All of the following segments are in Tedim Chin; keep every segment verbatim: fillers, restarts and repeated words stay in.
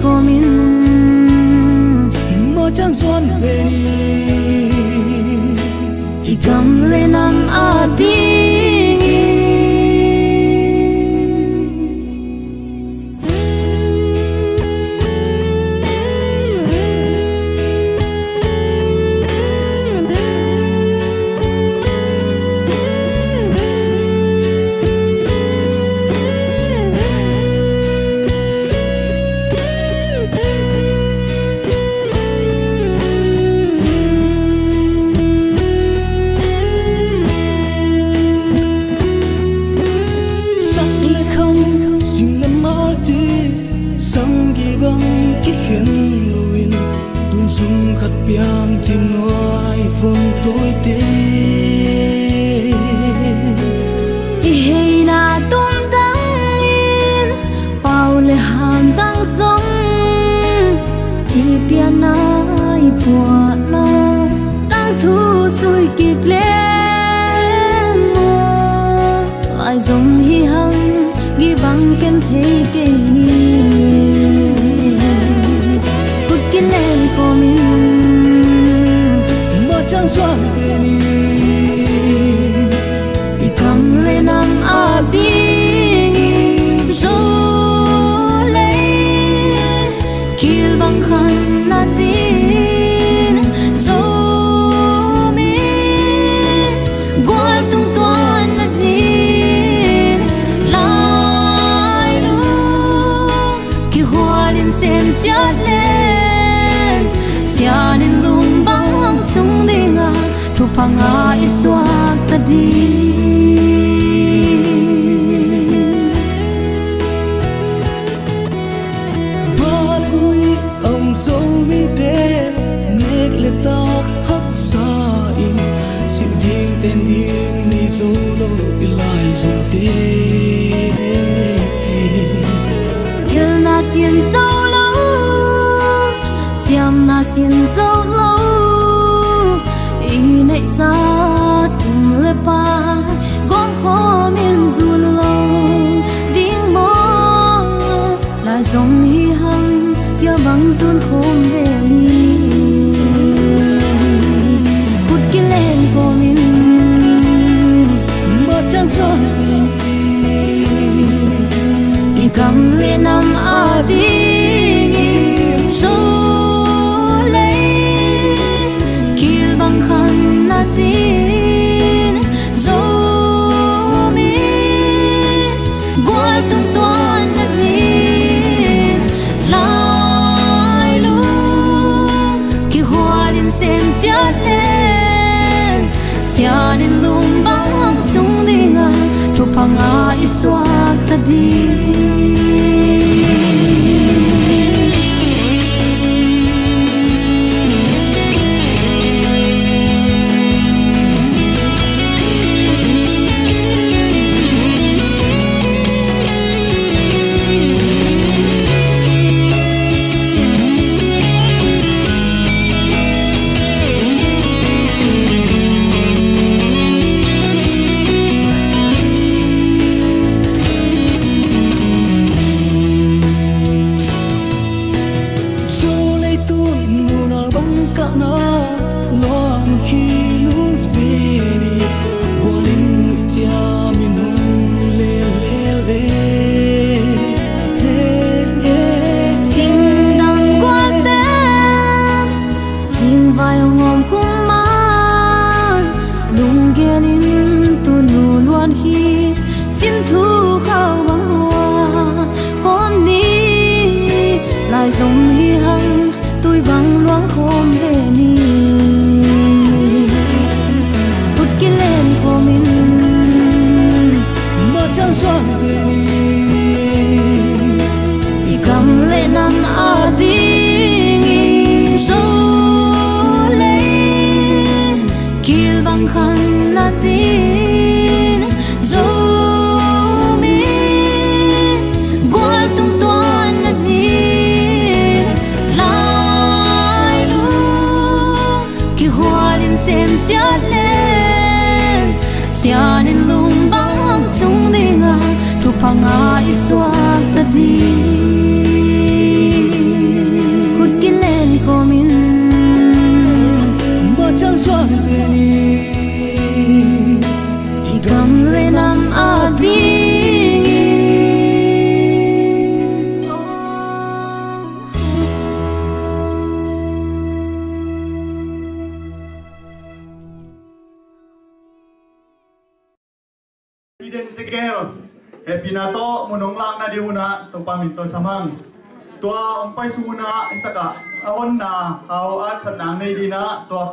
kawmin mawhcang zuan ve ni. I gam le nam adingin sak le kham, sing le mal ci, sam kibang kikhen loin, tun sung khat piang cimnuai fon tawite. I heina tumdangin pau le hamdang zong, i pianna i puahna tangthu zui kik leng maw. Ai zom hi hang, gibang khen thei kei ni. Kut kilen kawmin mawhcang zuan ve ni. I gam le nam adingin zo le kilbang khan nadin, Zomi gual tungtuan nadin, lailung kihualin sem ciat le, sianin lung bang hang sung dinga, thupha nga i suak ta ding. Balengui a om Zomite, nek le tak haksa in, silh ding ten ding nei zo lo i laizomte. Gelna sin zo lo, siamna sin zo lo, i neihsa sum le pai gawm khawmin zun lo ding maw. Laizom hi hang, hia bang zun khawm ve ni. Kut kilen kawmin mawhcang zuan ve ni. I gam le nam adingin zo le kilbang khan nadin, Zomi gual tungtuan nadin, lailung kihualin sem ciat le, sianin lung bang hang sung dinga, thupha nga i suak ta ding. Zo leitun nunau bang kahna luang khi lul ve ni. Gualin nuihcia minung lel lel ve. Zingdang gualte zingvai hong om khum man, lunggelin tunu luan hi, sin thu khau bang hua khawm ni. Laizom hi hang, tui bang luang khawm ve ni. Kut kilen khawmin mawhcang zuan ve ni. I gam le nam adingin zo le kilbang khan nadin, Zomi gual tungtuan nadin, lailung kihualin sem ciat le, sianin lung bang hang sung dinga, thupha nga i suak ta ding. Gel, hehpihna tawh mun hong lakna ding un ah Topa min tawh sam hang. Tua hong pai sung un ah, hi takah a honna khau atsat nang nei ding ah, tua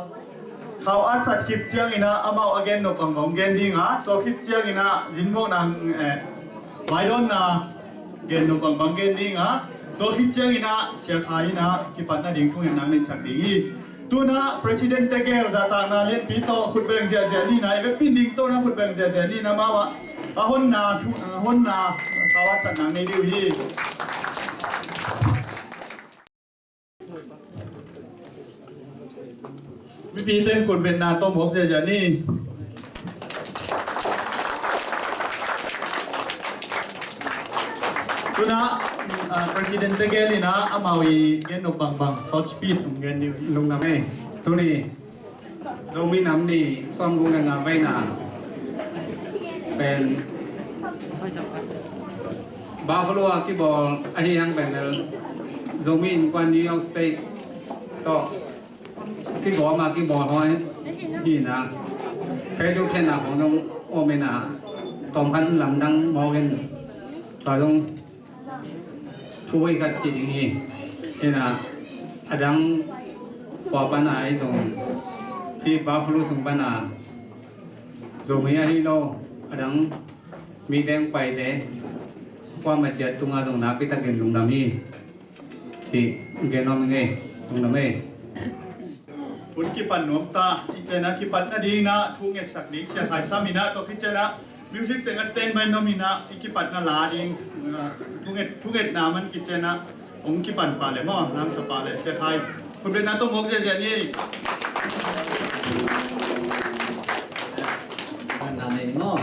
khau atsat khit ciangin ah amau a gen nop bangbang gen ding a, tua khit ciangin ah zinmawkna, eh, vaidawnna gen nop bangbang gen ding a, tua khit ciangin ah Sia Khai in ah kipatna ding thungetna neihsak ding hi. Tu-in ah President te gel zahtakna lianpi tawh khutbeng ziahziah ni in ah, i vekpi in dingto in ah khutbeng ziahziah ni in ah, amau ah a honna thu, a honna khau atsat nang nei ding uh hi. Mipite in khutbetna tawh mawk ziahziah ni. Tu-in ah, ah, President te gel in ah amau i gen nop bangbang short speech hong gen ding uh, lungdam ei. Tuni Zomi Nam Ni sawmguk le nga veina pen Buffalo ah kibawl ahi hang pen Zomi Innkuan New York State tawh kigawm a kibawl hawi hi in ah, kei tu khen a hong dong om in ah, tawmkhat lamdang mawk in, tua dong thu hoih khat ci ding hi. Hi in ah, a dang khua pan a ahi zong, hih Buffalo sung pan a Zomi ahi lo a dang mite hong paite kuamah ciat tungah zong nakpi takin lungdam hi. Ci gen nuam ing ei, lungdam ei. Hun kipan nuam ta, i ciangin ah kipatna dingin ah thu ngetsak ding Sia Khai sam in ah, tua khit ciangin ah music teng a stand by nuam in ah i kipatna la ding, ah, thunget, thungetna man khit ciangin ah hong kipan pah leh maw, lamsa pah leh Sia Khai. Khutbetna tawh mawk ziahziah ni. Ngetna nei maw.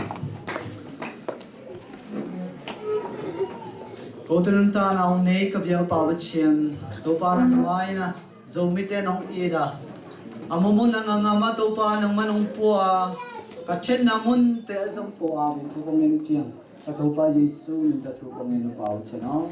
Kote nuntakna hong nei ka bialpa Pasian, Topa nangmah in ah Zomite nong it a, a mumun a ngamngam a Topa nangmah nong pua a, ka thenna munte a zong pua a, min thu kong ngen ciang ka Topa Jesu min tawh thu kong ngen uh, Pa Pasian aw.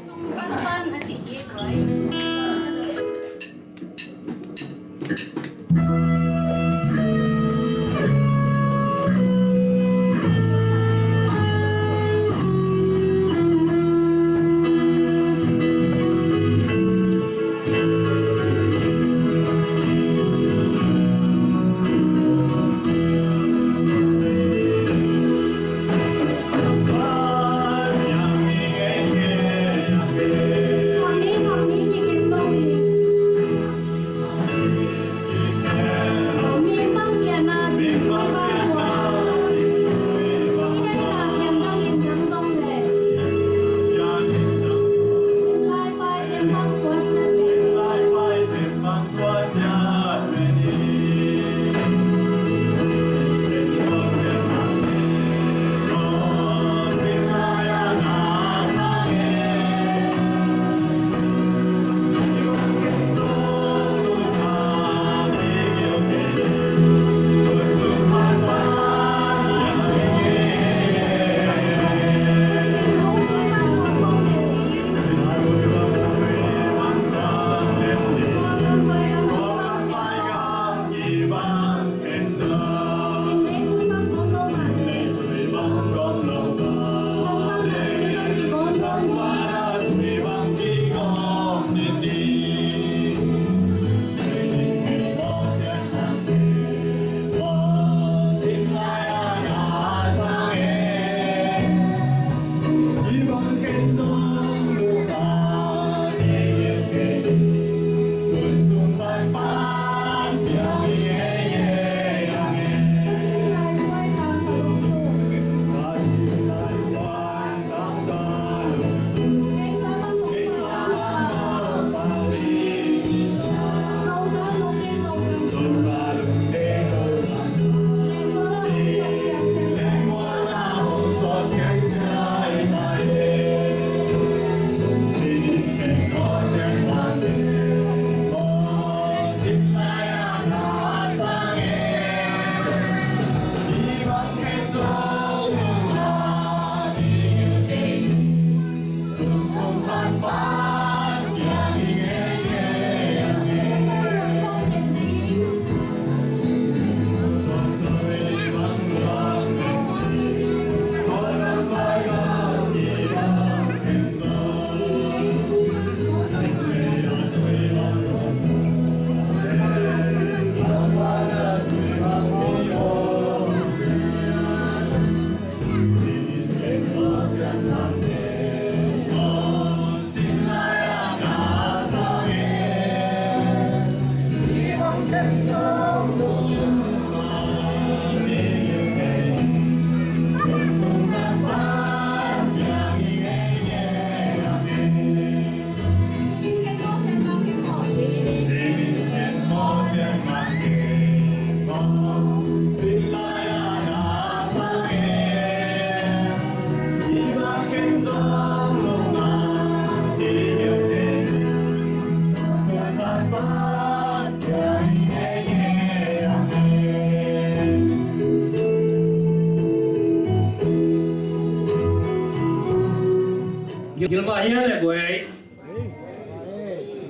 Gilva hia le guai.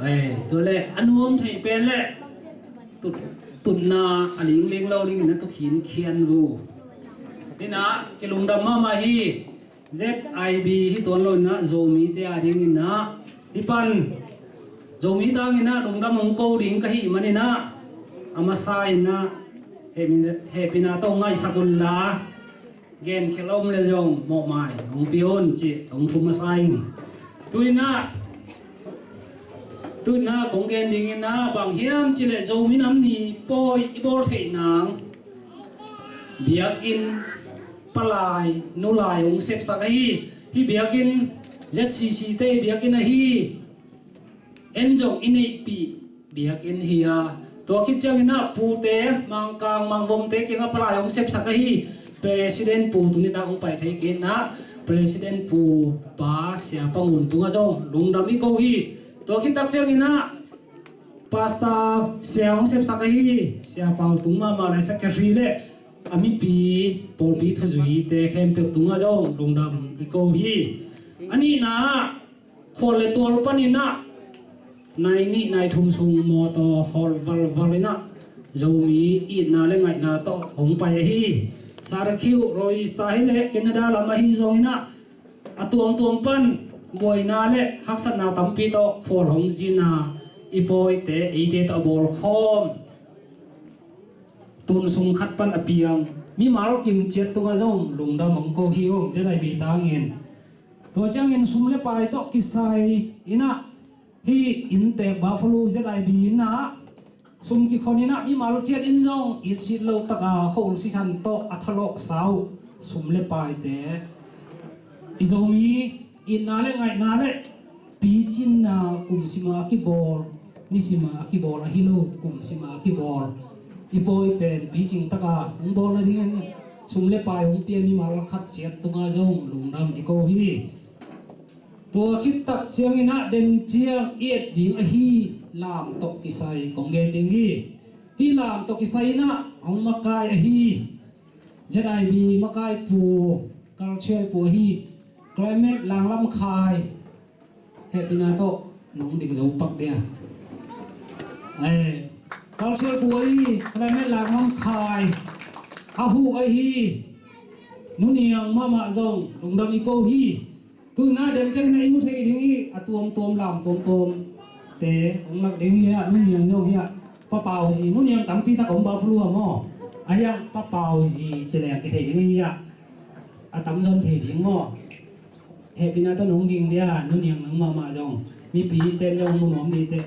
Ai, tua le a nuam thei pen le tut, tutna a lingling lo dingin na tuk hin khian vu. Ina kilungdam mahmah hi. Z I B hi tuan lo ina Zomite a dingin na hi pan Zomi tangin na lungdam hong ko ding ka hi manin na a masa in na hehpina tawh ngaihsak un la. Gen khel om le zong mawhmai hong pia un ci hong thum masa in. Tuina tuina kong gen dingin na bang hiam ci le Zomi Nam Ni pawi i bawl theih nang biakinn palai nulai hong sepsak ahi. Hi biakinn Z C C te biakinn ahi. En zong i neihpih biakinn hi a, tua khit ciangin ah pute Mangkang Mangvomte kiangah palai hong sepsak ahi. President pu tuni tak hong pai thei kei in ah President pu pa Sia Pa Ngun tungah zong lungdam i ko hi. Tua khit tak ciangin ah Pastor Sia hong sepsak ahi Sia Pau tung mahmah le secretary le a mipi pawlpi thuzuite khempeuh tungah zong lungdam i ko hi. A nihna ah khual le tual panin ah nai nih nai thum sung mawtaw hawl valval in ah Zomi itna le ngaihna tawh hong pai ahi. Syracuse, Rochester hi le Canada lam ahi zongin ah a tuamtuam pan buaina le haksatna tampi tawh khual hong zin a i pawite eite tawh a bawlkhawm tun sung khat pan a piang mimal kim ciat tungah zong lungdam hong ko hi ung Z I B tangin. Tua ciangin sum le pai tawh kisai in ah hih inntek Buffalo Z I B in ah sum kikhon in ah mimal ciat in zong itsit lo taka khua-ul sisan tawh a thalawhsa uh sum le paite i Zomi itna le ngaihna le picinna kum sima a kibawl, ni sima a kibawl ahi lo, kum sima a kibawl i pawi pen picing taka hong bawl nadingin sum le pai hong pia mimal khat ciat tungah zong lungdam i ko hi. Tua khit tak ciangin ah den ciang i et ding ahi lam tawh kisai kong gen ding hi. Hih lam tawh kisai in ah hong makai ahi Z I B makai pu, culture pu ahi Clement Langlam Khai. Hehpihna tawh nong ding zo pak dia. Eh, culture pu ahi Clement Langlam Khai a huh ahi Nu Niang mahmah zong lungdam i ko hi. Tuina den ciangin ah i mu thei ding hi. A tuamtuam lam tuamtuam te hong lak ding hi a, Nu Niang zong hi a, Pa Pau Zi, Nu Niang tampi tak om Buffalo ah maw. A hi a Pa Pau Zi ci leng kithei ding hi a, a tamzaw in thei ding maw. Hehpihna tawh nong ding dia Nu Niang nang mahmah zong mipi ten zong mu nuam ding teh.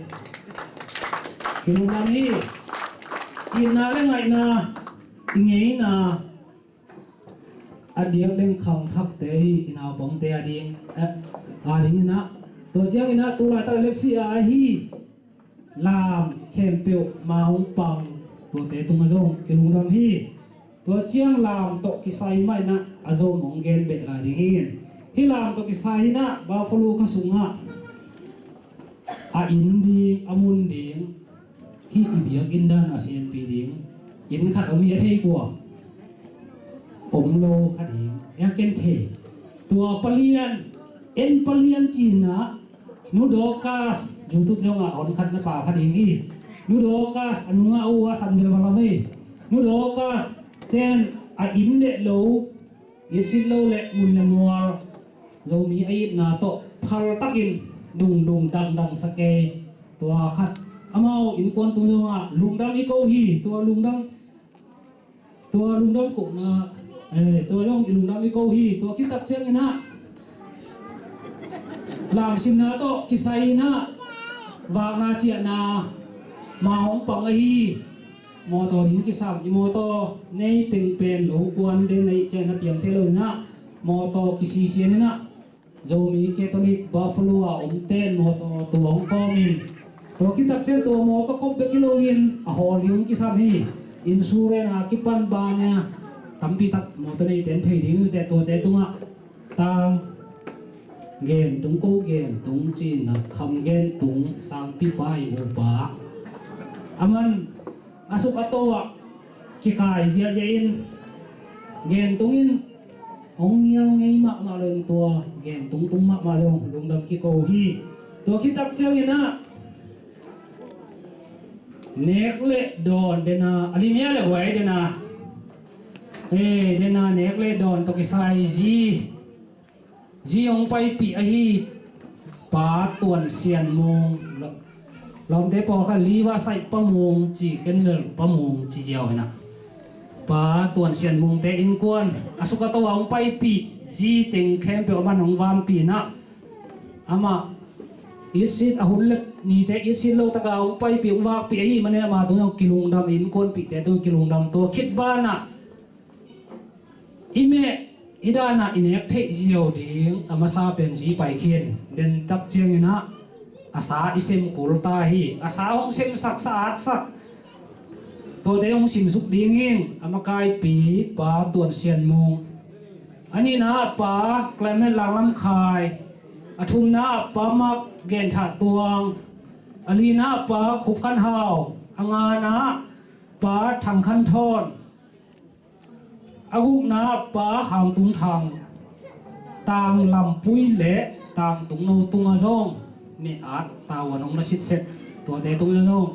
Kilungdam hi. Itna le ngaihna i ngeina a diak leng khangthakte hi. I naupangte a ding, eh, a dingin ah tua ciangin ah tu laitak lexi a ahi lam khempeuh ma hong pang tuate tungah zong kilungdam hi. Tua ciang lam tawh kisai mah in ah a zom hong gen beh lai ding hi. Hih lam tawh kisai in ah Buffalo kha sungah a inn ding, a mun ding, hih i biakinn dan a sianpi ding inn khat om hi a, thei kua om lo kha ding, a ken thei. Tua palian, en palian cihna, Nu Dorcas, YouTube zongah hon khat na pa kha ding hi. Nu Dorcas a nungah uh a san bel va lam hi. Nu Dorcas ten a inn le lo, itsit lo le mun le mual, Zomi a itna tawh phaltakin dungdung dangdang sa kei. Tua khat amau innkuan tung zongah lungdam i ko hi. Tua lungdam, tua lungdam kohna, eh, tua zong i lungdam i ko hi. Tua khit tak ciangin ah lamsinna tawh kisai in ah vakna ciahna Ma hong pang ahi. Mawtaw ding kisam, i mawtaw nei teng pen lo kuan den ahi ciang na piang thei lo inah, mawtaw kisisian inah Zomi Catholic Buffalo a om ten mawtaw tua hong kawmin, tua khit tak ciang tua mawtaw kop bek hi loin a hawl ding hong kisam hi. Insurance a kipan bang a tampi tak mawtaw nei ten thei ding hi teh, tuate tungah tang gen tung, ko gen tung, cina kham gen tung, sangpi pa i upa a man a suk a to ah kikai ziahziah in gen tung in, hong nial ngei mahmah lo in tua gen tung tung mahmah zong lungdam kiko hi. Tua khit tak ciang inah nek le dawn dena a limia le huai dena, eh, dena nek le dawn tawh kisai zi zi hong paipih ahi Pa Tuan Sian Mung, lo-, lawmte pawlkhat Liva Saih Pa Mung ci, ken bel Pa Mung ci ziau inah, Pa Tuan Sian Mungte innkuan a suk a to a hong paipih zi teng khempeuh a man hong vanpih inah, amah itsit a hun le nite itsit lo taka hong paipih hong vakpih ahi manin ama tung zong kilungdam, innkuanpihte tung kilungdam. Tua khit banah i meh i danah i nek theih ziau ding a masa pen zi paikhin den tak ciang inah a sa i sem kul ta hi. A sa hong semsak, sa atsak, tuate hong simsuk ding hing. A makaipi Pa Tuan Sian Mung, a nihna ah Pa Clement Langlam Khai, a thumna ah Pa Mak Gen Thah Tuang, a lina ah Pa Khup Khan Hau, a ngana ah Pa Thang Khan Thawn, a gukna ah Pa Hang Tung Thang. Tang Lampui le Tang Tung No tungah zong meh at tavuan hong na sitset, tuate tungah zong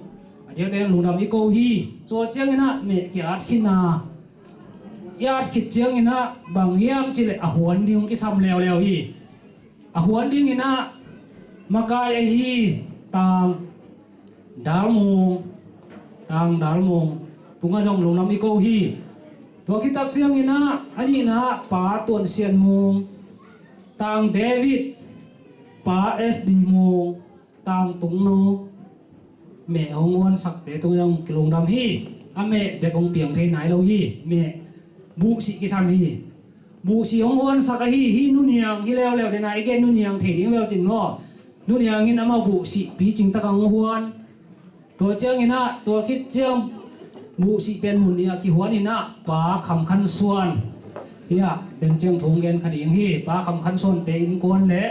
a diakdiak lungdam i ko hi. Tua ciang inah meh ki-at khitna, i at khit ciang inah bang hiam cih leh a huan ding hong kisam leuleu hi. A huan ding inah makai ahi Tang Dal Mung, Tang Dal Mung tungah zong lungdam i ko hi. Tua khit tak ciang inah a nihna ah Pa Tuan Sian Mung, Tang David, Pa S B Mung, Tang Tung No, meh hong huansakte tungah zong kilungdam hi. A meh bek hong piang thei nai lo hi. Meh buhsih kisam hi. Buhsih hong huansak ahi hi. Nu Niang hi leuleu dena i gen, Nu Niang thei ding veu cin maw? Nu Niang in amau buhsih picing taka hong huan. Tua ciang inah, tua khit ciang buhsih pen mun nih a kihuan inah Pa Kham Khan Suan hi a, den ciang thu hong gen kha ding hi. Pa Kham Khan Suante innkuan le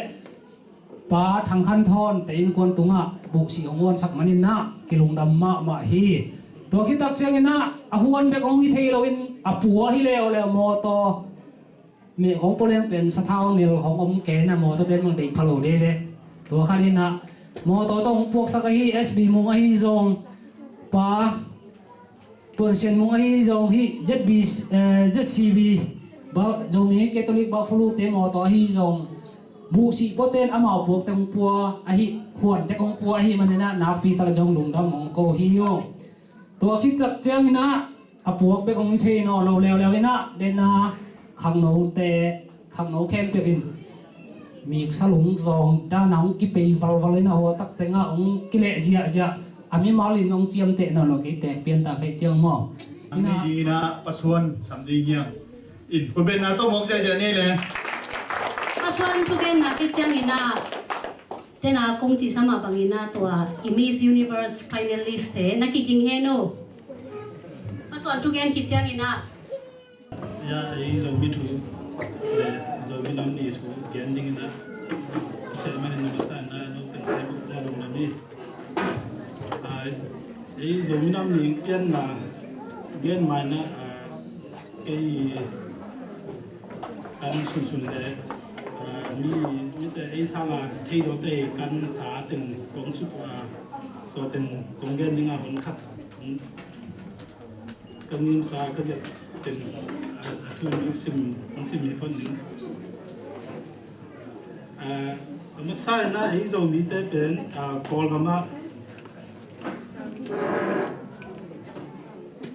Pa Thang Khan Thawnte innkuan tungah buhsih hong huansak manin ah kilungdam mahmah hi. Tua khit tak ciang inah a huan bek hong hi thei loin a pua hi leuleu, mawtaw meh khong pua leng pen sathau nel khong om kei na, mawtaw den mang deih pha lo dei ve. Tua khat inah mawtaw tawh hong puaksak ahi S B Mung ahi zong, Pa Tuan Sian Mung ahi zong hi, Z B, eh, Z C B, Ba-, Zomi Catholic Buffalo te mawtaw ahi zong, buhsih puaten amau puak teng pua ahi, huan tek hong pua ahi manin ah nakpi tak zong lungdam hong ko hi ung. Tua khit tak ciang inah a puak bek hong hi thei nawn lo leuleu inah, den a khangnote, khangno khempeuh in miksa lungzawng dan a hong kipei valval inah, hua tak tengah hong kileh ziahziah, a mimal in hong ciamteh nawn lo kei, tek pian ta kei ciang maw. Inah ding inah Pa Suan sam ding hiang. In, ko benna tawh mawk ziahziah ni le. Pa Suan thugenna kei ciang inah, tena kong cih sa mah bangin ah tua i Miss Universe finalist te na kiging hen uh. Pa Suan thugen khit ciangin ah. Ya, ei Zomi thu le Zomi nam ni thu gen dingin ah, seh manin na masa na no teng te buk ta lungdam hi. Ai, ei Zomi nam ni pianna gen mai na, ah, kei kan sunsun le, ah, mi, mite ei sanga thei zawte kan sa teng kong suk, ah, tua teng kong gen ding a, hun khat kong, ka ngimsa ka gelh teng, ah, a thu hong sim, hong sim hi phot ning. Ah, a masa in ah ei Zomite pen, ah, Kawlgam ah,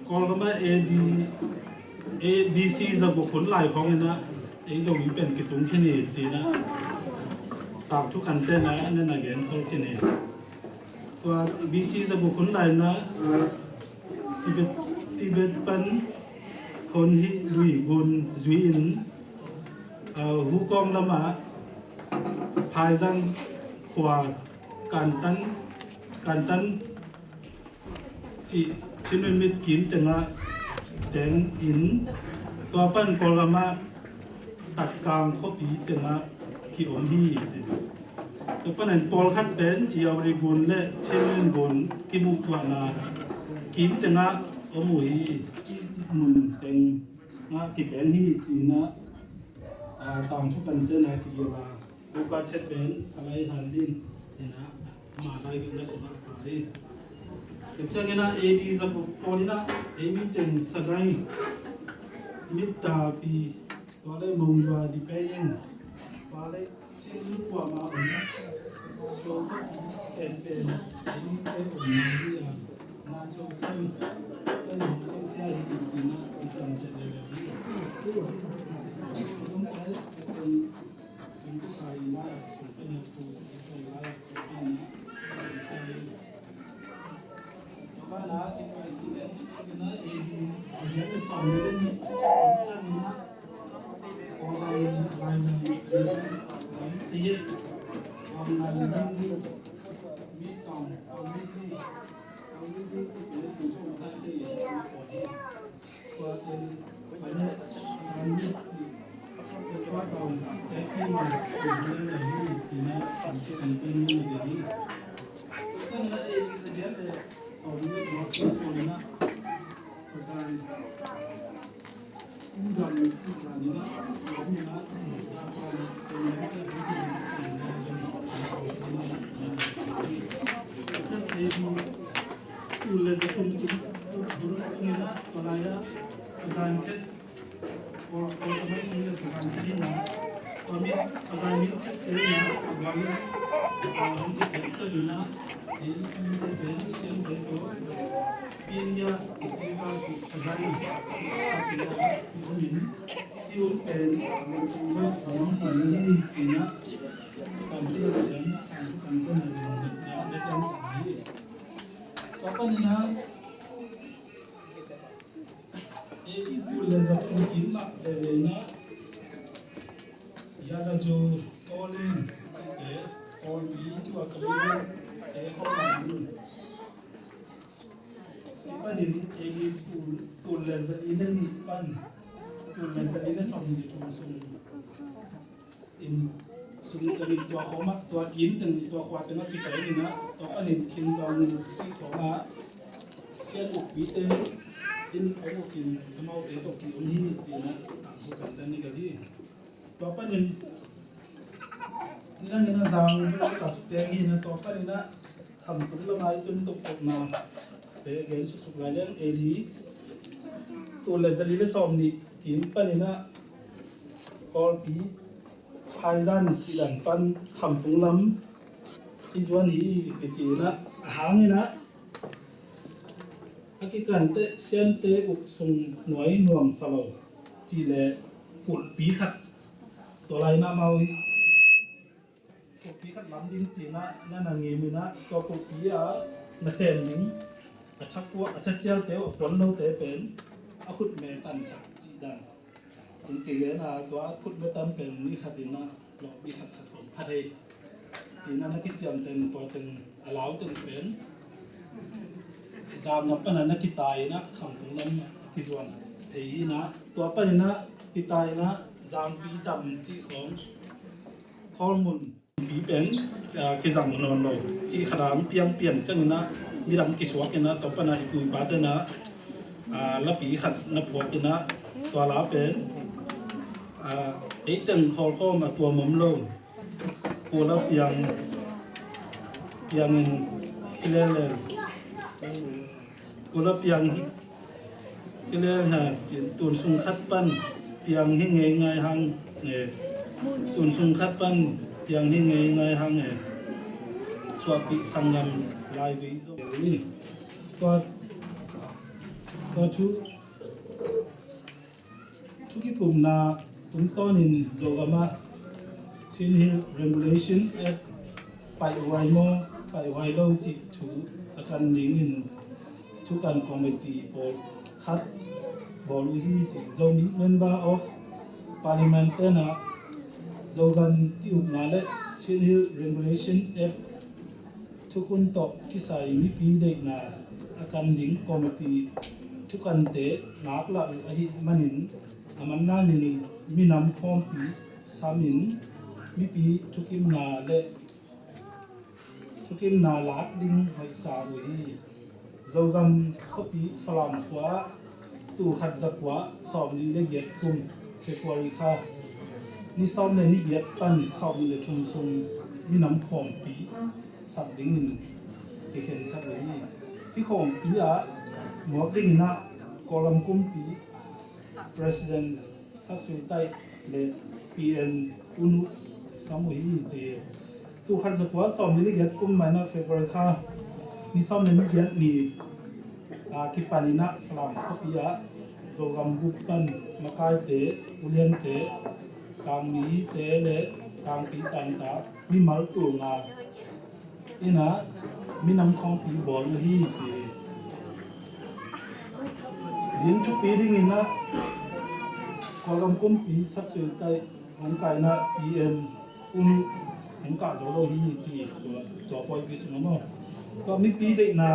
Kawlgam ah A D, A B C zaguk hun lai khawng in ah ei Zomi pen kitung khin hi ci-in ah tangthu khante'n ah a na gen khol khin hi. Tua B C za guk hun lai-in ah Tibet, Tibet pan hong hih lui gun zui-in, ah, Hukawng lamah Phaizan khua Kantan, Kantan cih Chin Minmit kim tengah teng in, tua pan Kawlgam ah Tatkang khuapi tengah ki-om hi ci. Tua panin pawlkhat pen Irrawaddy gun le Chin Minmit gun kimuhtuahna kim tengah om uh hi. Mun tengah kiteng hi ci-in ah, ah, tangthu kan ten a kigelh a, Luka chet pen Salai Han Lin in ah, ama lai bek na sungah pha hi. Tua ciangin ah A D za guk pawl in ah ei mi teng Sagaing, Mittapi, tua le Monywa, Dipayung, tua le Chin kuamah om na, tua pen pen ei mi te om na hi a, na Cho Sem, pen hong singkhia hi ci-in ah i ciamteh lel hi. Tua pen Tua panin ah A D tul le za thum kim mah veve in ah Yazajo Tawlin cihte Kawlpi tua Kawlpi te khawng a om. Tua panin A D tul, tul le za li le nih pan tul le za li le sawmnih le thum sung in sung teng in tua khawm ah, tua kim teng, tua khua teng ah kiteng in ah, tua panin Khin Dau Nu cih khawm ah Sian ukpite in a ukin amaute tawh ki-om hi ci-in ah tangthu kan tan ni ka hi. Tua panin nidang in ah Zang bek tak teng hi in ah, tua panin ah khamtung lamah i tun tokna te gen suksuk lai leng A D tul le za li le sawmnih kim panin ah Kawlpi Phaizan kidan pan khamtung lam i zuan hi kici in ah, a hang in ah a kikanteh Siante uk sung nuai nuam sa lo cih leh kulhpi khat tua lai in ah amau hi kulhpi khat lam ding ci-in ah na na ngim in ah, tua kulhpi ah nasem ding a thakuak, a thacialte uh, a puan lote pen a khutme tansak cih dan in kigen a, tua a khutme tan pen mi khat in ah lawhpi khat khat hong pha thei ci-in ah na kiciamteh in, tua teng a lau teng pen Zam ngam pan ah na kitai in ah khamtung lam a kizuan thei hi in ah, tua pan in ah kitai in ah Zangpi tam cih khawng khawlmun pi pen, ah, kizang nawn lo cih khat a hong piang pian ciangin ah midang kisuak in ah, tua pan ah i pu i pate in ah, ah, lapi khat na phuak in ah, tua la pen, ah, ei teng khawlkhawm a tuam om lo, pua la piang, piangin hi lel lel. Kula piang hi, kilel ha, cin tun sung khat pan piang hi ngei ngai hang e. Tun sung khat pan piang hi ngei ngai hang e. Suahpih sanggam lai vei zo ni. Tua, tua thu, thu kikupna tungtawnin Zogam ah Chin Hill Regulation Act paih huai maw, kaihuai lo cih thu a kan dingin thukan committee pawlkhat bawl uh hi ci. Zomi Member of Parliament tenah Zogam ki-ukna le Chin Hill Regulation Act thukhun tawh kisai mipi deihna a kan ding committee thukante ngaklah uh ahih manin a manna in minam khawmpi samin mipi thukimna le thukimna lak ding hoihsa uh hi. Zogam khuapi Falam khua ah tul khat za kua sawmli le giat kum February kha ni sawm le ni giat pan sawmli le thum sung minam khawmpi sak dingin kikhensat uh hi. Hih khawmpi ah muak dingin ah Kawlgam kumpi President Sak Sui Taih le P M U Nu sam uh hi ci. Tul khat za kua sawmli le giat kum maina February kha ni sawm le ni giat ni a kipanin ah Falam khuapi ah Zogam bup pan makaite, uliante, kangmite le kangpi tangta mimal tul nga in ah minam khawmpi bawl uh hi ci. Zin thupi dingin ah Kawlgam kumpi Sak Sui Taih hong kaina P M U Nu hong kah zo lo hi ci. Tua, tua pawipi sungah maw, tua mipi deihna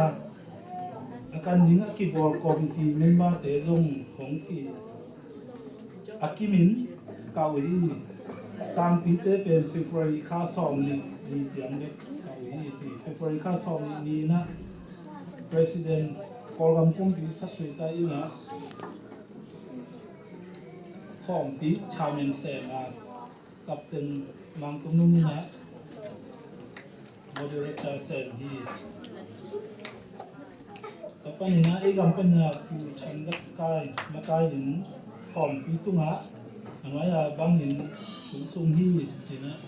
a kan ding a kibawl committee member-te zong hong ki a kimin kah uh hi. Tangpite pen February kha sawmnih ni ciang bek kah uh hi ci. February kha sawmnih ni in ah President Kawlgam kumpi Sak Sui Taih in ah khawmpi chairman sem a, Captain Mang Tung Nung in ah moderator sem hi. Tua panin ah ei gam panin ah Pu Thang Zak Kai makai in khawmpi tungah a nuai-a bangin thu sung hi ci-in ah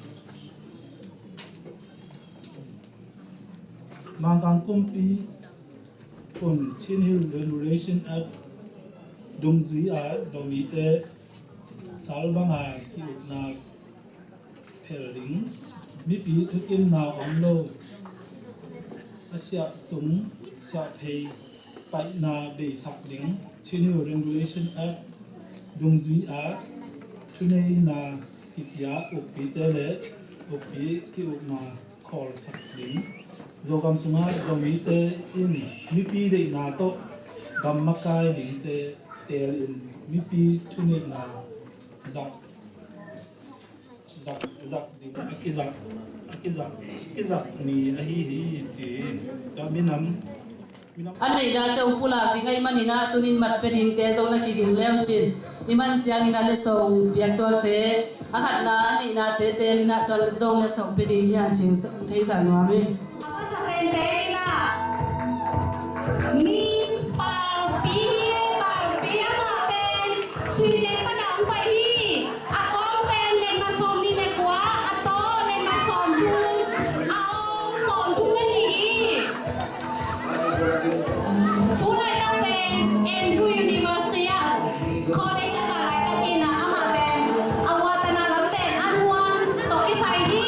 Mangkang kumpi Kun Chin Hill Regulation Act dungzui-a Zomite sal banga ki-ukna phel ding, mipi thukimna om lo a siahtung siahphei paihna beisak ding, Chin Hill Regulation Act dungzui-a thuneina kipia ukpite le ukpi ki-ukna khawlsak ding. Zogam sungah Zomite in mipi deihna tawh gam makai dingte teelin mipi thuneihna zak, zak, zak ding a kizak, a kizak, kizak ni ahi hi ci. Tua minam A neih dante hong pulak ding ahih manin ah tunin mat pia dingte zong na kiging leucin. Ni man ciangin a letsong piak tuakte, a khatna a neihnate teelin ah tua zong letsong pia ding hi a cing theisak nuam hi. A masa pen teelin ah Miss Pau Pi hi, Pau Pi amah pen Sweden pan a hong pai hi. A kawng pen letmat sawmnih le kua, a tawh letmat sawmthum, a awng sawmthum le nih hi. Tu laitak pen Andrew University ah college a kah laitak in ah amah pen a huatana lam pen a nuam tawh kisai hi.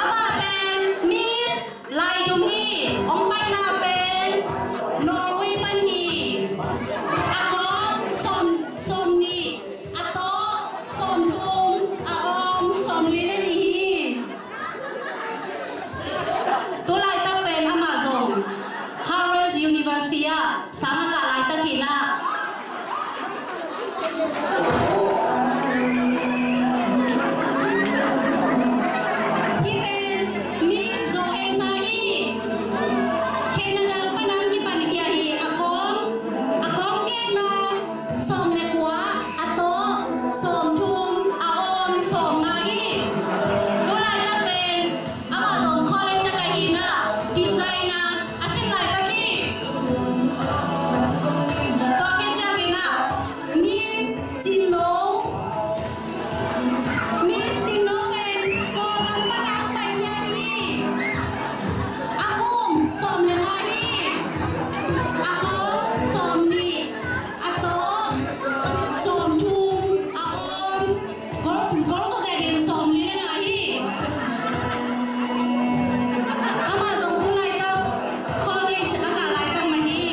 Amah pen Miss Laidum hi, hong paina pen Norway pan hi. A kawng sawm, sawmnih, a tawh sawmthum, a Kong zawh ding sawmli le nga hi. Amah zong tu laitak college a kah laitak mah hi.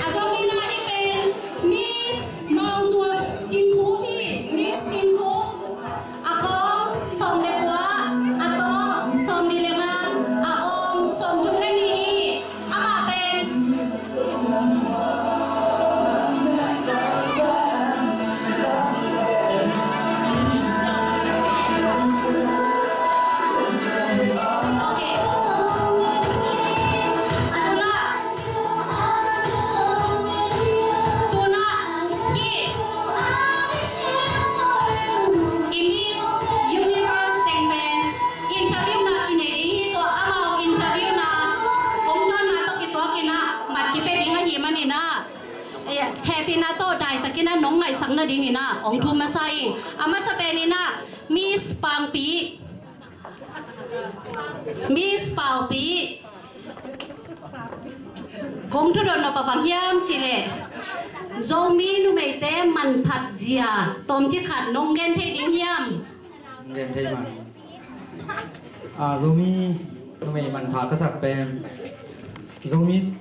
A sawmnihna hi pen Miss Mawzuang Cingkhu hi, Miss Cingkhu. A kawng sawm le kua, a tawng sawmnih le nga, a awng sawmthum le nih hi. Amah pen Interview na kinei ding hi tua, amau interview na hong tuanna tawh kituakin ah mat kipia ding ahih manin ah, eh, hehpihna tawh daitakin ah nong ngaihsak nadingin ah hong thum masa ing. A masa penin ah Miss Pangpi, Miss Paupi. Kong thudon nop a bang hiam cih leh Zomi numeite manphat zia tawmcik khat nong gen thei ding hiam? Gen thei man. Ah, Zomi numei manpha ka sak pen Zomi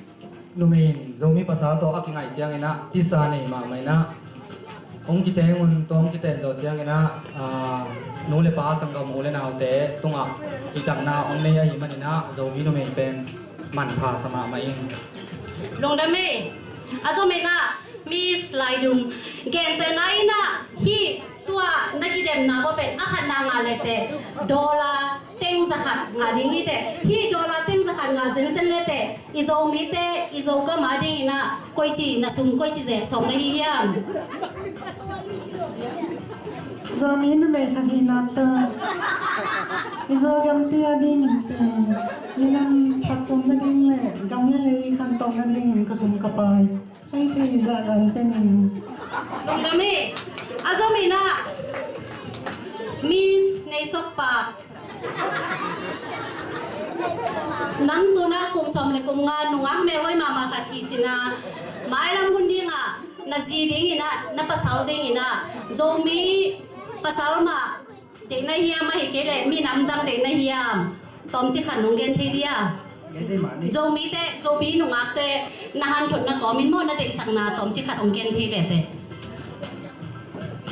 numei in Zomi pasal tawh a kingaih ciangin ah tisa nei mahmah in ah, hong kiteng un, tua hong kiten zawh ciangin ah, ah, nu le pa, sanggam, u le naute tungah citakna hong nei ahih manin ah Zomi numei pen manpha sa mahmah ing. Lungdam ei. A zom in ah Miss Laidum, gentehna in ah hih tua na kidemna bawh pen a khatna ngah leteh dollar teng za khat ngah ding hi teh. Hih dollar teng za khat ngah zenzen leteh i Zomite, i Zogam adingin ah koici na sum, koici ze sawm na hi hiam? Zomi numei khat hihna tawh i Zogamte adingin pen minam phattuam nading le gam le lei khantoh nadingin ka sum ka pai hei thei zahzah pen ing. Lungdam ei. A zom in ah Miss Nei Sok Pak, nang tu-in ah kum sawm le kum nga, nungak melhoih mahmah khat hi ci-in ah, mailam hun dingah na zi dingin ah, na pasal dingin ah Zomi pasal mah deih na hiam, ahih kei leh minam dang deih na hiam? Tawmcik khat nong gen thei dia? Gen thei mah ni. Zomite, Zomi nungakte na hanthotna kawmin maw, na deihsakna tawmcik khat hong gen thei leh teh.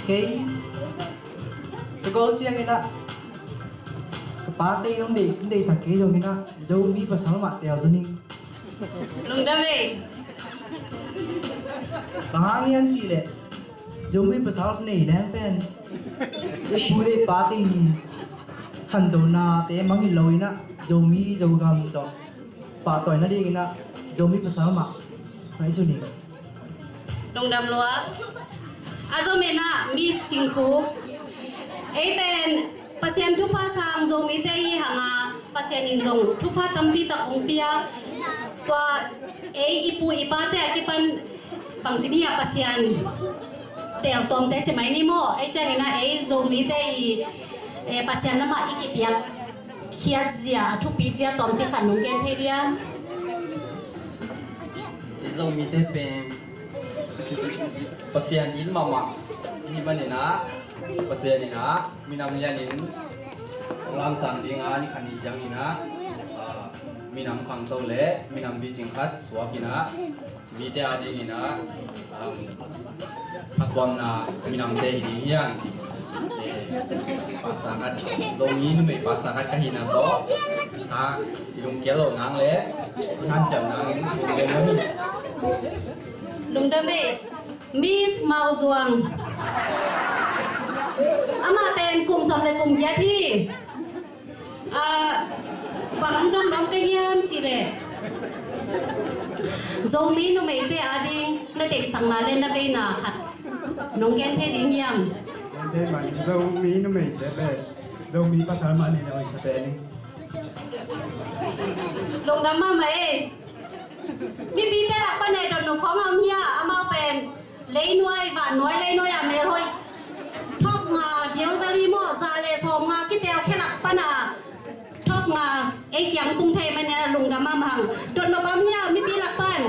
Kei ka gawl ciangin ah ka pate in hong deih, hong deihsak kei zongin ah Zomi pasal mah teel zaw ning. Lungdam ei. Bang hang hiam cih leh Zomi pasal nei leng pen i pu le i pate in khantohnate mangngilh lo in ah Zomi Zogam tawh pahtawi nadingin ah Zomi pasal mah ngaihsun ing. Lungdam lua. A zom in ah Miss Cingkhu, ei pen Pasian thupha sang Zomite i hi hang a, Pasian in zong thupha tampi tak hong pia. Tua ei i pu i pate a kipan bangci ni a Pasian teel tuamte ci mai ni maw? Ei ciangin ah ei Zomite i, eh, Pasian na mah i kipiak khiat zia, a thupi zia tawmcik khat nong gen thei dia? I Zomite pen Pasian it mahmah i hih manin ah, Pasian in ah minam lianin hong lamsang ding a, ni khat ni ciangin ah, ah, minam khangto le minam picing khat suak in ah, mite adingin ah, um, phattuamna minamte hi ding hi hang ci. Eh, pastor khat, Zomi numei pastor khat ka hihna tawh a, i lungkiat loh nang le i hanciam nangin lungdam hi. Lungdam ei. Miss Mauzuang. Amah pen kum sawm le kum giat hi. Ah, bang dong dong ka hiam cih leh Zomi numeite ading na deihsakna le na veina khat nong gen thei ding hiam? Gen thei man, Zomi numeite pen Zomi pasal mah ni na oi sa pen. Lungdam mahmah ei. Mipite lak pan e dot nop khawng a om hia, amau pen leinuai, vannuai leinuai a melhoih thawk nga, Dilbali maw, za le sawm nga kitel khe lak pan a thawk nga ei kiang tung thei man a, lungdam mahmah hang. Dot nop a om hia mipi lak pan?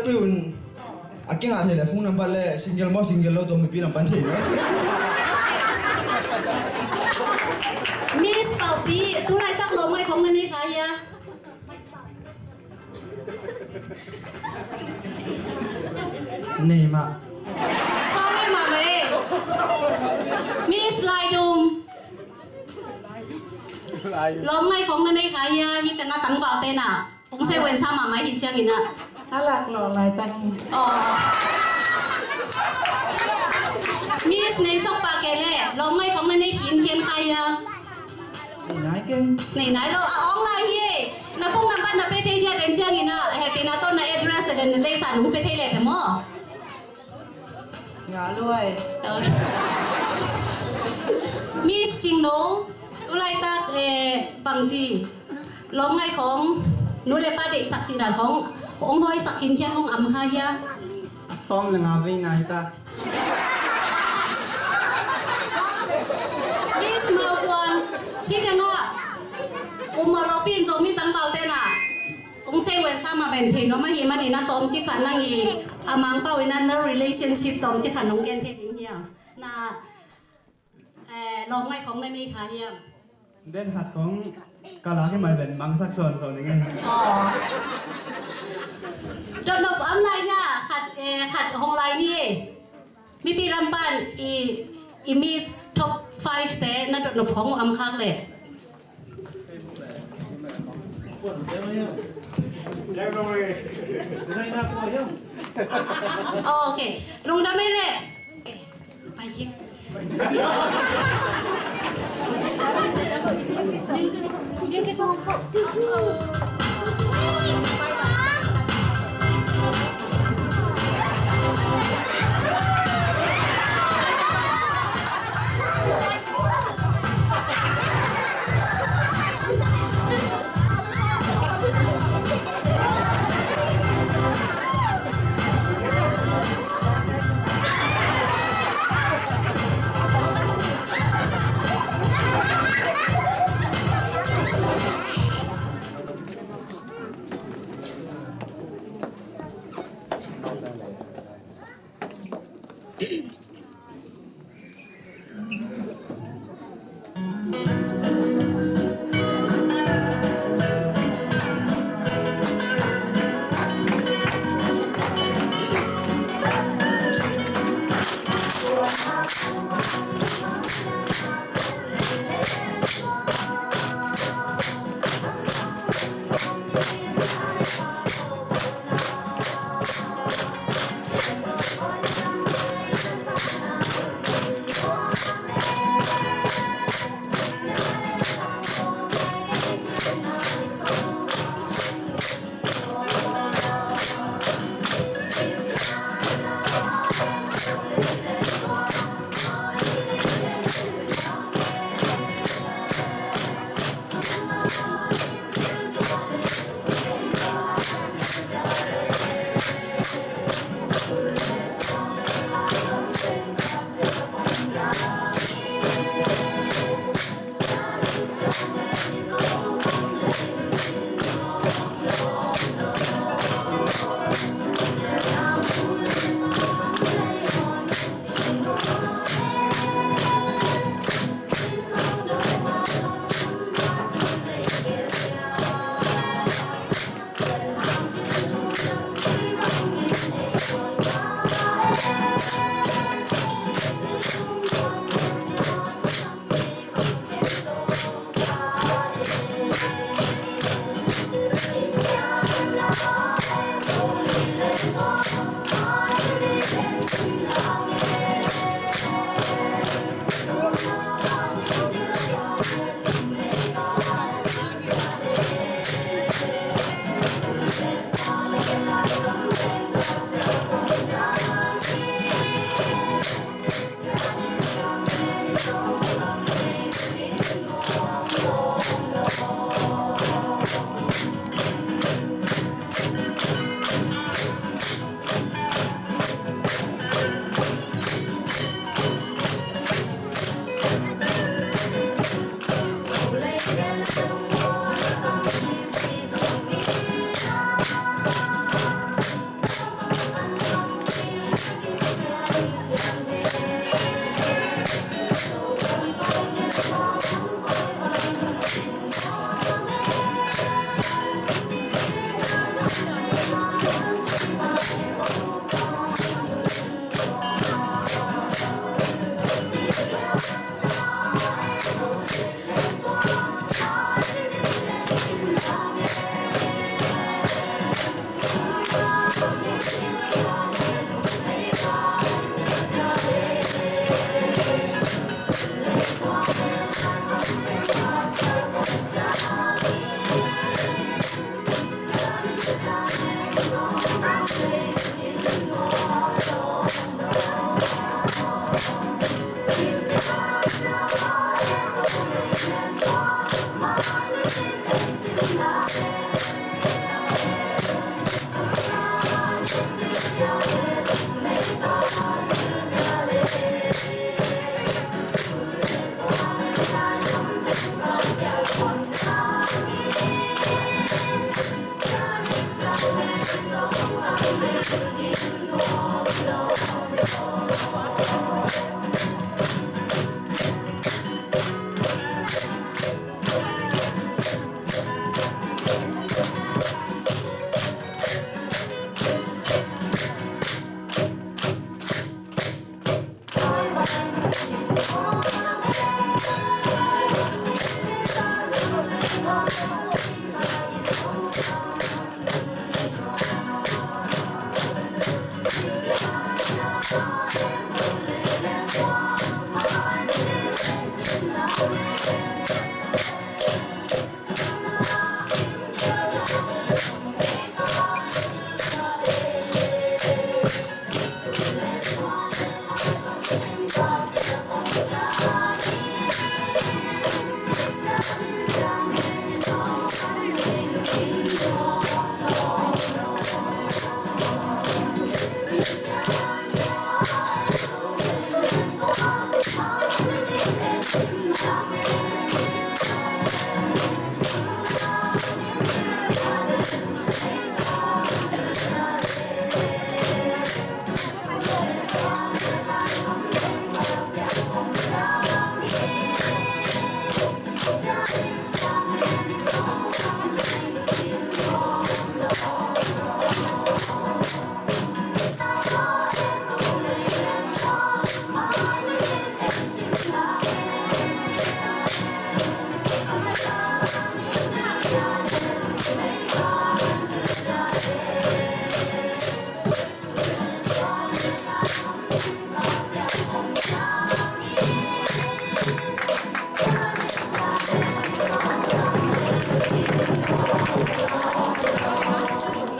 Pi un, a kingah thei le phone number le single maw single lo tawh mipi lam pan thei lo. Miss Paupi, tu laitak lawmngaih khong na nei kha hia? Nei mah. Sorry mah ve. Miss Laidum. Lawmngaih khong na nei kha hia, hih teng a tangvalte na. Kong sei wen sa mahmah hi ciangin ah. A lak lawh laitak hi. Aw. Miss nei sok pah kei le, lawmngaih khong na nei khin khian kha hia. Nei nai ken. Nei nai lo, a awng lai hi. Na phone number na pe thei dia den ciangin ah, hehpihna tawh na address den na leisa nung pe thei le te maw. Nga luai. Miss Cingno, tu laitak, eh, bangci lawmngaih khong, nu le pa deihsak cih dan khong hong hoihsak khinkhian hong am kha hia? A sawm le nga vei nai ta. Miss Mausuan, hih tengah um mawh lopi in Zomi tangvalte na. Kong sei wen sa mah ven thei nuam ahih manin a tawmcik khat nang i a Mangpau in a na relationship tawmcik khat nong gen thei ding hiam? Na, eh, lawmngaih khong na nei kha hiam? Den khat khong ka lak hi mai ven mangsak sawn sawn ding e. Aw. Dotnop am lai nia, khat, eh, khat hong lai ni e. Mipi lam pan i, i Miss top five te na dotnop khong uh am khak le. Oh, okay. Lungdam ei le. Okay. Pai kik.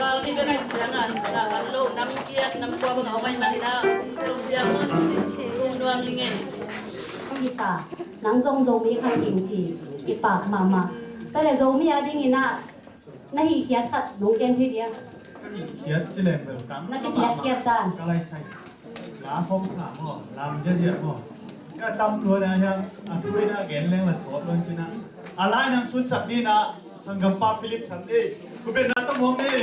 Gal ni bek ahi ciangin, gal an lo, nam giat, nam kua bang a om ahih manin ah, tel siang un, um nuam ing ei. Kipak, nang zong Zomi khat hi ing ci, kipak mahmah. Tua leh Zomi a dingin ah, na hih khiat khat nong gen thei dia? Ka hih khiat ci leng bel tam. Na kipiak khiat dan. Ka lai sai. La khom sa maw, lam ziazia maw. Ka tam lua na hiam, a tui na gen leng la sawt lua cin ah. A lai nang sutsak ni na, sanggampa Philip Sam ni. Ku ben na tam hong ni.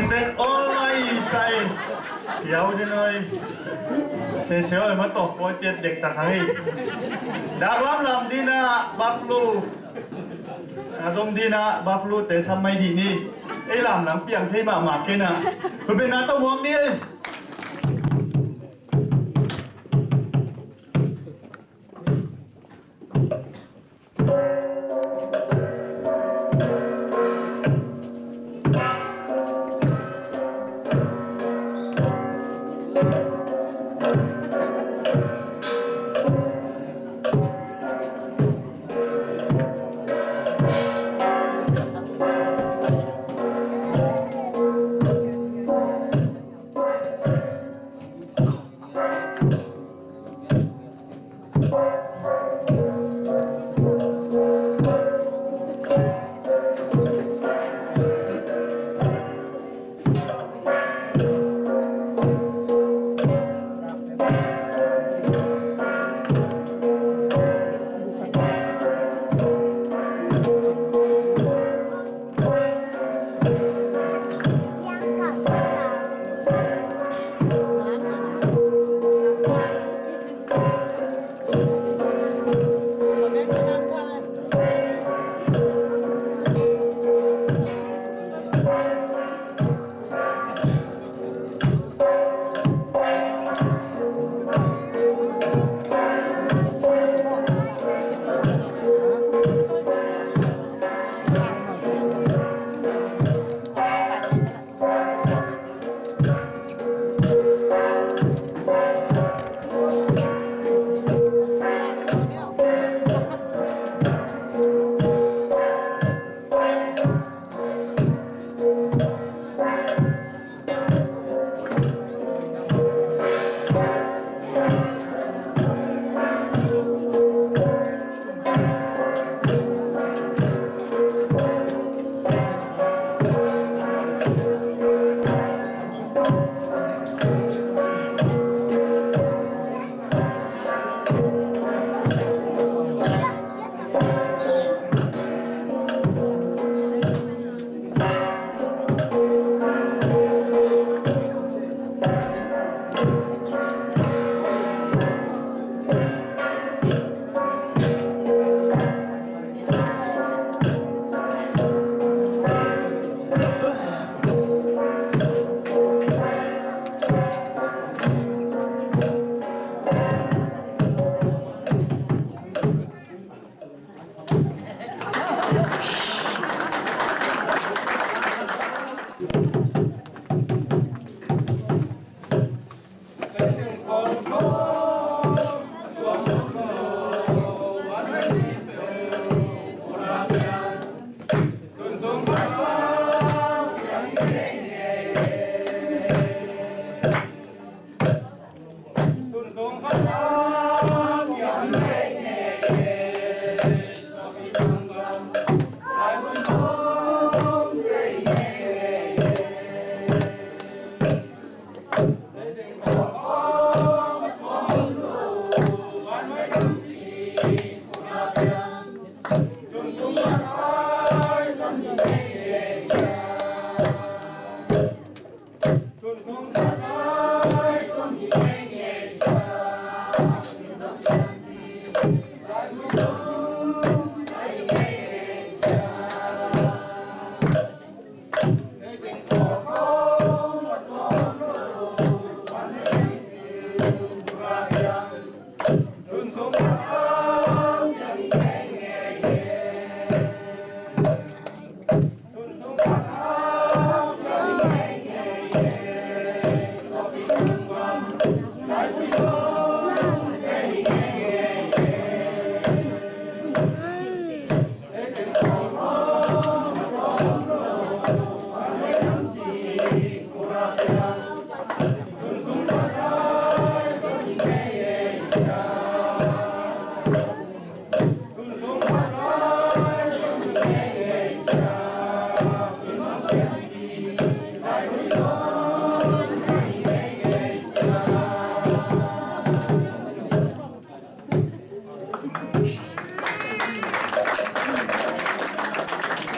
Sim dek ol ai sai. Yau zen oi. Sese oi ma tok koi piat dek tak hai. Dak lam lam dina buffalo. Na zom dina buffalo te sam mai di ni. Ei lam lam piang thei mahmah kei na. Khut beng na tawh muak ni ei.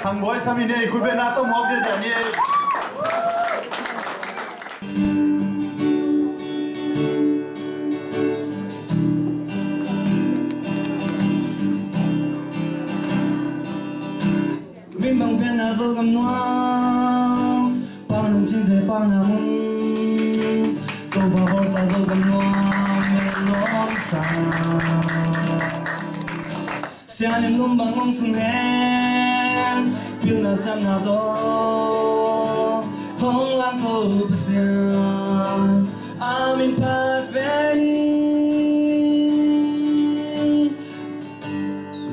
Thang Bawi Sam in ei, khutbetna tawh muak ziahziah ni ei. Min bang pianna Zogam nuam, Pa nungcinte pakna mun, Topa bawlsa Zogam nuam, min nuamsa. Sian in lum bang hong sung hen, pilna siamna tawh hong lamto Pasian, a min phat ve ni.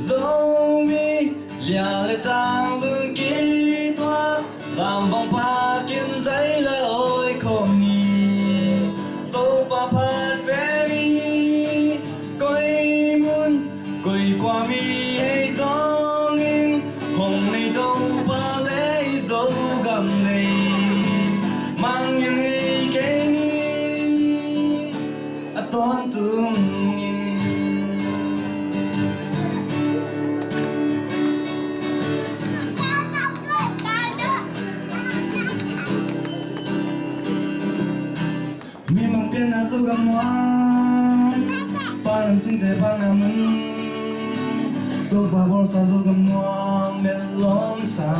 Zomi lia le tang lungki tuak, lam bang pakin zaila oi khawm ni. Topa phat ve ni. Koi mun koi kua mi hei zongin, hong nei Topa lei Zogam lei, mang ngei kei ni. A tawntung in. Mimang pianna Zogam nuam, Pa nungcinte pakna mun, Topa bawlsa Zogam nuam, min nuamsa.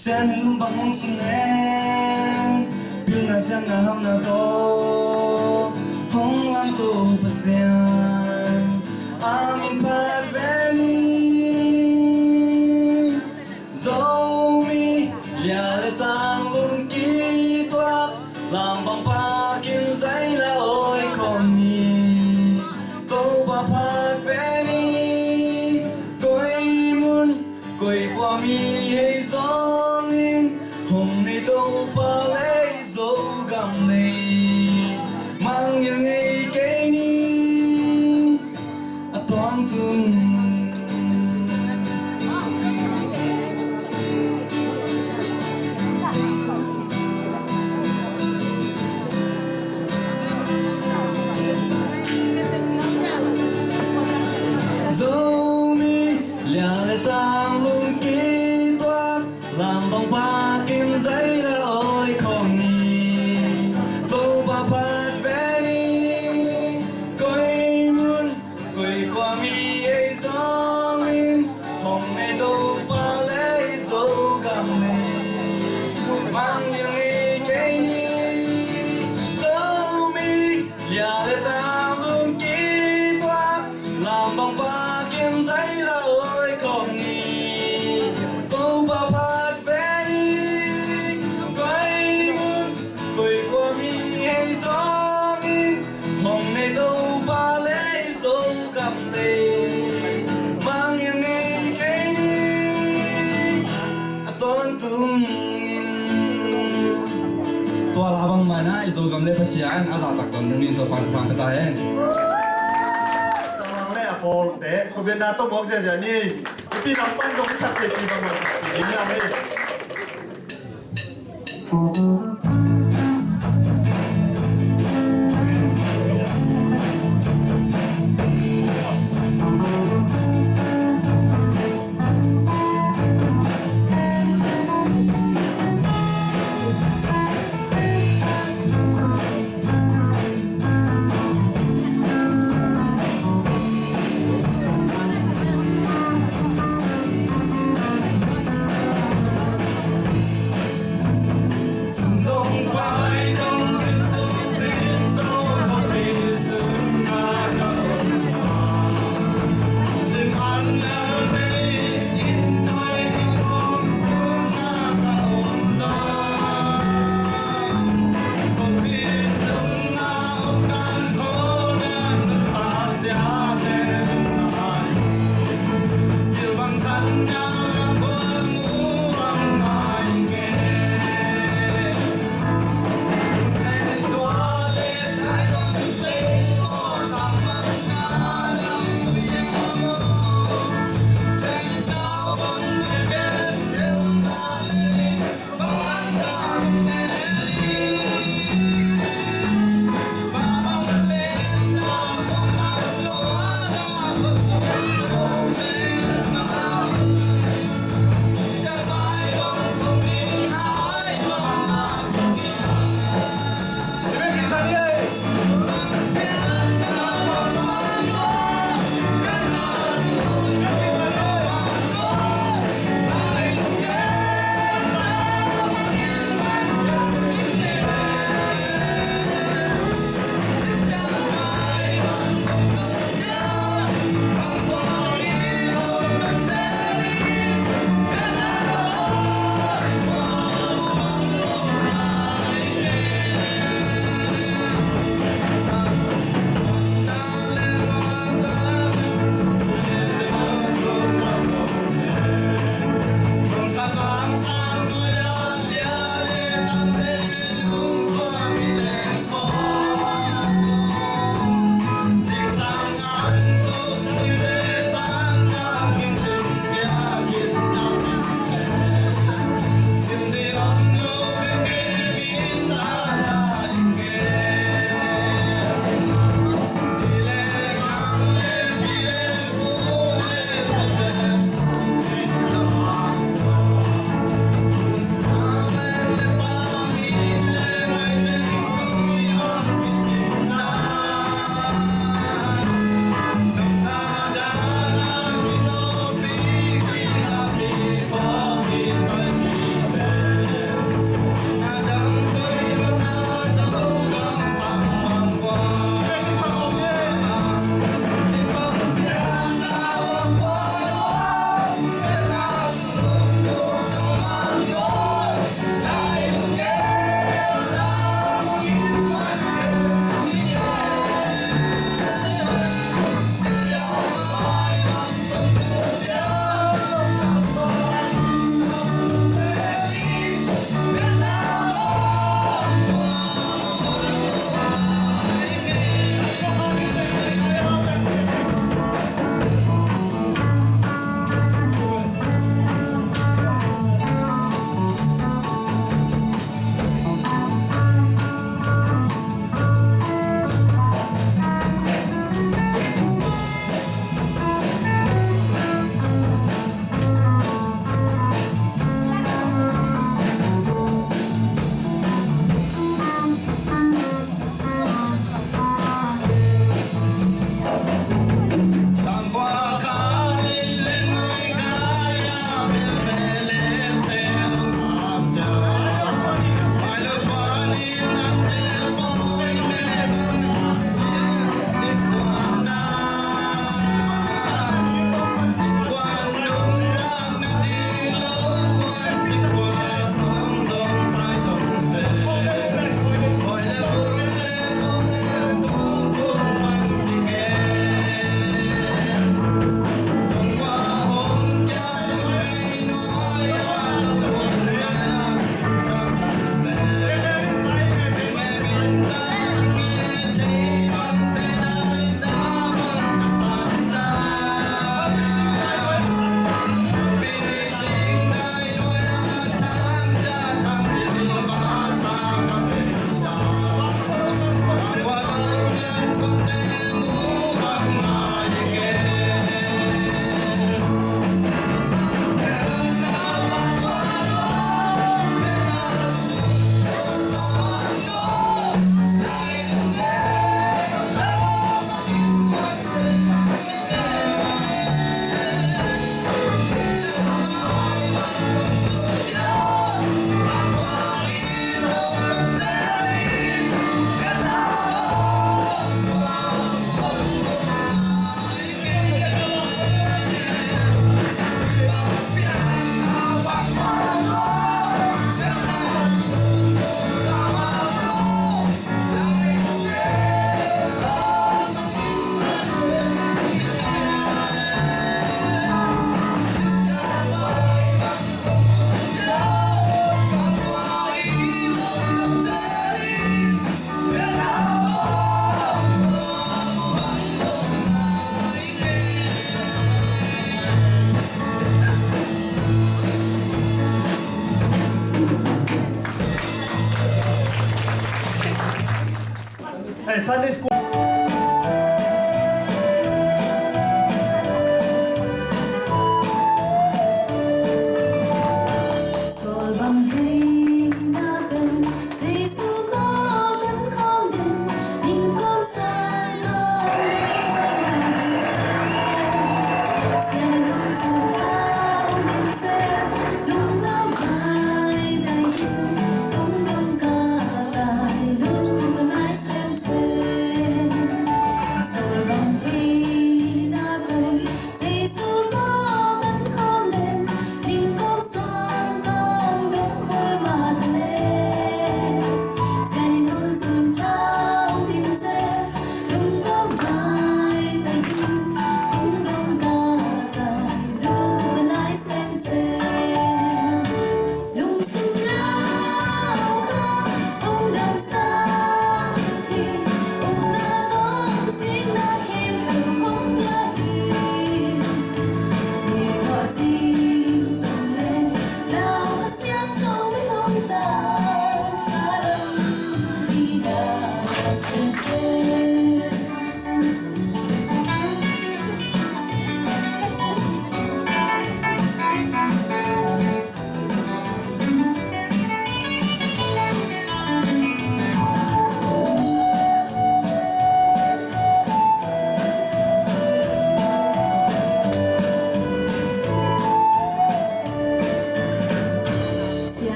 Sian in lum bang hong sung hen, pilna siamna hamna tawh hong lamto Pasian, a min phat ve ni. Zomi lia le tang lungki tuak, lam bang pakin zaila oi khawm ni. Topa phat ve ni. Koi mun koi kua mi hei zongin, hong nei Topa lei Zogam lei, mang ngei kei ni. A tawntung Zomi lia le tang lungki tuak, lam bang pakin zaila oi khawm ni. Topa phat ve ni. Koi mun koi kua mi hei zongin, hong nei Topa lei Zogam lei, mang ngei kei ni. Zomi lia le tang lungki tuak, lam bang pakin zaila oi khawm ni. Topa phat ve ni. Koi mun koi kua mi hei zongin, hong nei Topa lei Zogam lei, mang ngei kei ni. A tawntung in. Tua la bang mana i Zogam le Pasian a zahtak tawntung in Topa thupha pia ta hen. Tang le a pawlte khutbetna tawh muak ziahziah ni. Ipi nang pan dong i sak te pi bang bang sak te ni a hei. Sunday school.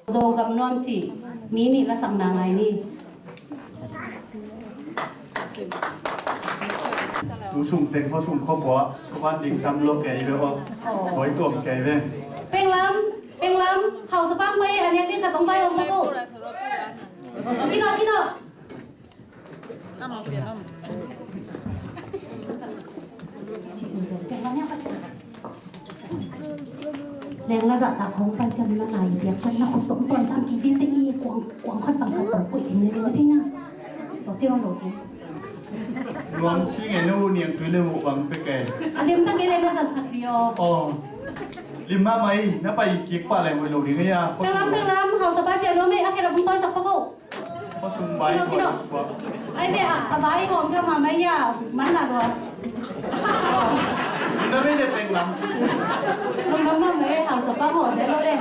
Zogam nuam cih mi nih lasakna ngai ni. Tu sung teng khuasung khuapua khuapan ding tam lo kei ve aw. Koi tuam kei ve. Penglam, Penglam, hausa pang pai a nek ding khat hong pai hong pai ko. Kino, kino. Leng na zahtak hong pai siam na nai biak pen na khut tawh tawi sam kei vin te i kuang, kuang khat pang khat tawh koih ding le ding a thei na. Tawh ci hong lo ci. Nuam si nge nu niang tui le mu bang pe ke. A lim ta kei le na zat sak di aw. Aw. Lim mahmah i na pai kik pah leng hoih lo ding a ya. Penglam, Penglam, hausa pa cia nuam e a khe rap hong tawi sak pa ko. Khuasung vai kino, kino. Ai ve a, a vai hawm pia ma mai nia, man na dua. Na ve ne peng lam. Lungdam ma mai, hausa pa haw se lo de.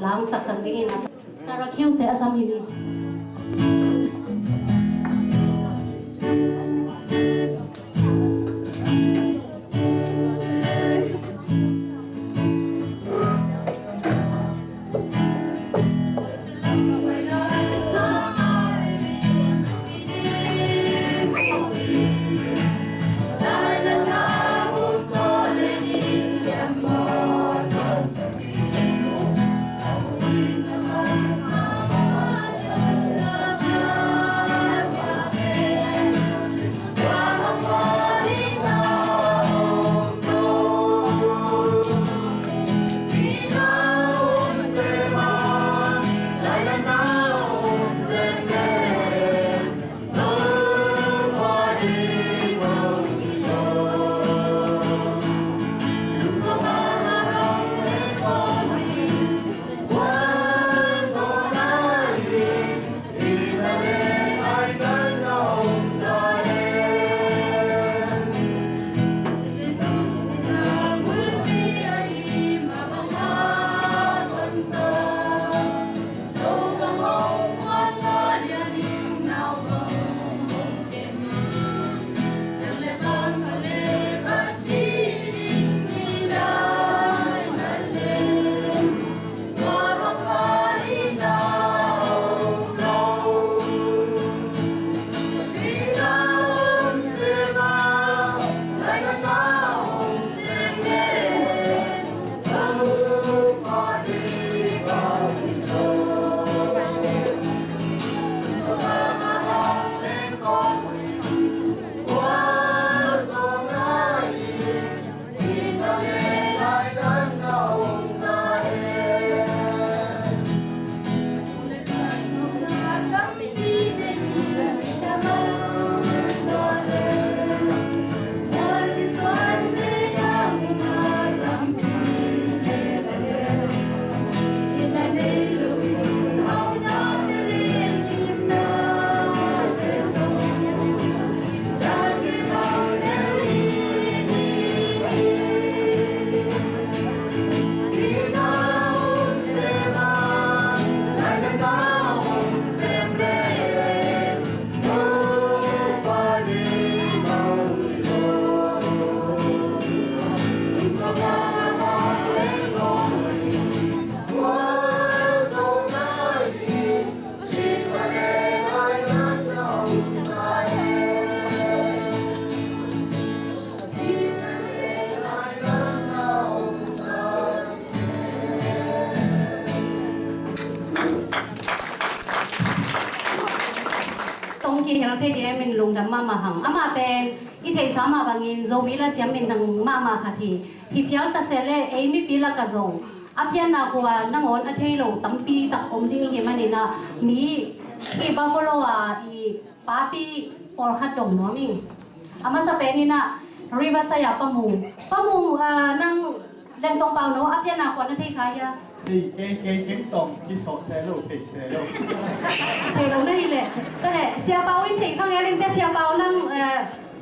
Ang saksak dingin a Syracuse te a sam hi ni. Tong kihel thei ding e, min lungdam mahmah hang. Amah pen i theihsa mah bangin Zomi la siam minthang mahmah khat hi. Hi phial ta se leh ei mipi lakah zong a pianna khua nangawn a thei lo tampi tak om ding i hih manin ah, mi i Buffalo a i papi pawlkhat dong nuam ing. A masa pen in ah Riverside a Pa Mung. Pa Mung, ah, nang Lengtong Pauno a pianna khua na thei kha hia? Thei, kei, kei, kei tawng ci sawh se lo, thei se lo. Thei lo na hi leh. Tua leh Sia Pau in thei kha nge, leng te Sia Pau nang, eh,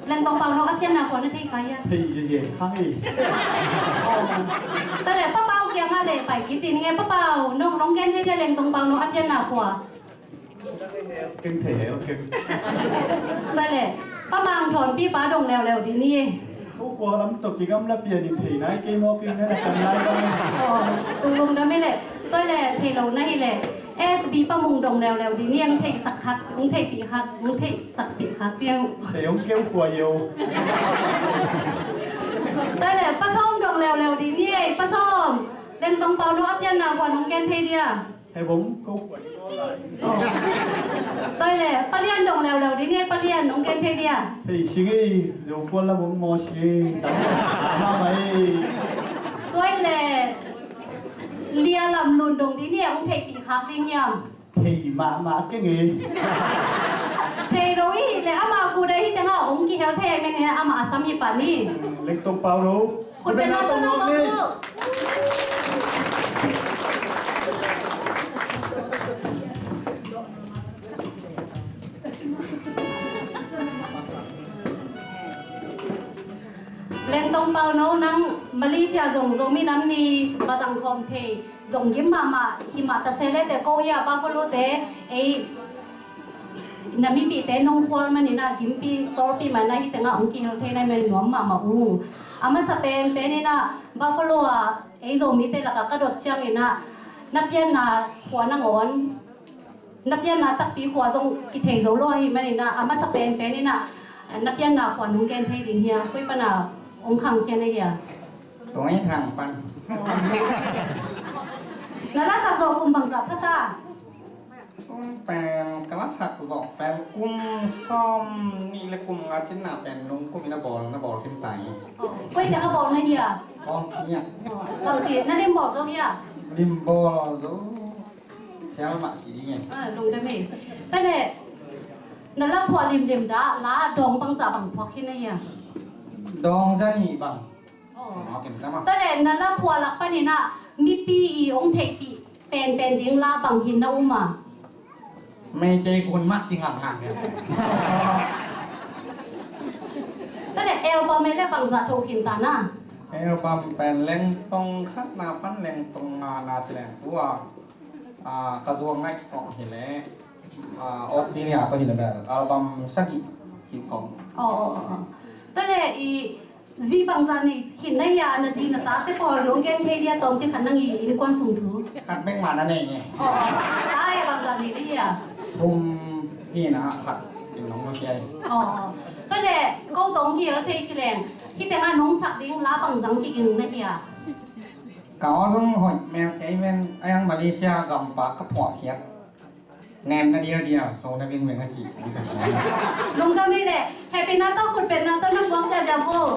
Lengtong Pauno a pianna khua na thei kha hia? Thei zeze kha nge. Tua leh Pa Pau kiangah leh pai kit in nge, Pa Pau, nong, nong gen thei dia Lengtong Pauno a pianna khua? Keng thei hel keng. Tua leh Pa Mang Thawnpi pa dong leuleu ding ni. Ko khua lam tawh kigam la pian in thei nai kei mawk in na kan lai bang. Aw, tung lungdam i leh. Tua leh thei lo na hi leh S B Pa Mung dong leuleu ding ni, ang theihsak khak, ang theihpih khak, ang theihsakpih khak piang. Sei ong keu khua yo. Tua leh Pa Sawm dong leuleu ding ni, Pa Sawm. Lengtong Pauno a pianna khua nong gen thei dia? Hei bong ko kuan ko lai. Aw. Tua leh Pa Lian dong leuleu ding ni, Pa Lian nong gen thei dia? Hei sing ei, zo kuan la bong maw si ei. Tam ma mai. Tua leh Lia Lam Lun dong ding ni, ong theihpih khak ding hiam? Thei mahmah keng ei. Thei lo i hih leh amah kut a hih teng ah ong kihel thei men e, amah a sam hi pah ni. Lengtong Pauno. Khut beng a tawh nong mawk uh. Lengtong Pauno nang Malaysia zong Zomi nam ni va zang khawm thei, zong gim mahmah, himah ta se le te ko ia Buffalo te, ei, na mipite nong khual maninah gimpi tawlpi manah hih tengah hong kihel thei nai man nuam mahmah ung. A masa pen peninah Buffalo ah ei Zomite lakah ka dot cianginah na pianna khua nangawn, na pianna takpi khua zong kithei zo lo ahi maninah a masa pen peninah na pianna khua nong gen thei ding hia? Koi pana hong khang khian ahia? Tung i thang pan. Na lasak zawh kum bangzah phata? Kum pen ka lasak zawh pen kum sawm nih le kum nga cin na pen nung kum ina bawl na bawl khin tai. Koi teng a bawl na hia? Bawl hia. Bangci na lim bawl zo hia? Lim bawl zo. Sial mah ci ding e. Ah, lungdam e. Tale na la phuah limlim dah la dawng bangzah bang phuak khin na hia? Dawng za nih bang. Tale na la phuah lak paninah mipi i hong theihpih penpen ding la bang hin na um a? Meitei kun mah ci ngangngang. Tale album ei le bangzah tho khin ta na? Album pen lengtong khatna pan lengtong ngana ci leng tua. Ah, ka zuang ngaih tawh hileh, ah, Australia tawh hileh bel album sagih kik khawm. Aw, aw, aw, aw. Tale i zi bangzah nei khin na hia, na zi na tate pawl nong gen thei dia tawm ci khat nang i innkuan sung thu. Khat bek mah na nei nge. Aw, aw. Ta e bangzah nei na hia? Thum hi na khat in nong na sia hi. Aw, aw. Tale ko tawng gil thei ci leng hih tengah nong sak ding la bangzah kiging na hia? Ka aw zong hoih mel kei ven, a yang Malaysia gampa ka phuahkhiat. Nem na dial dial, so na ving veng a ci. Lungdam hi leh, happy na tawh khutbetna tawh na puak ciacia vo.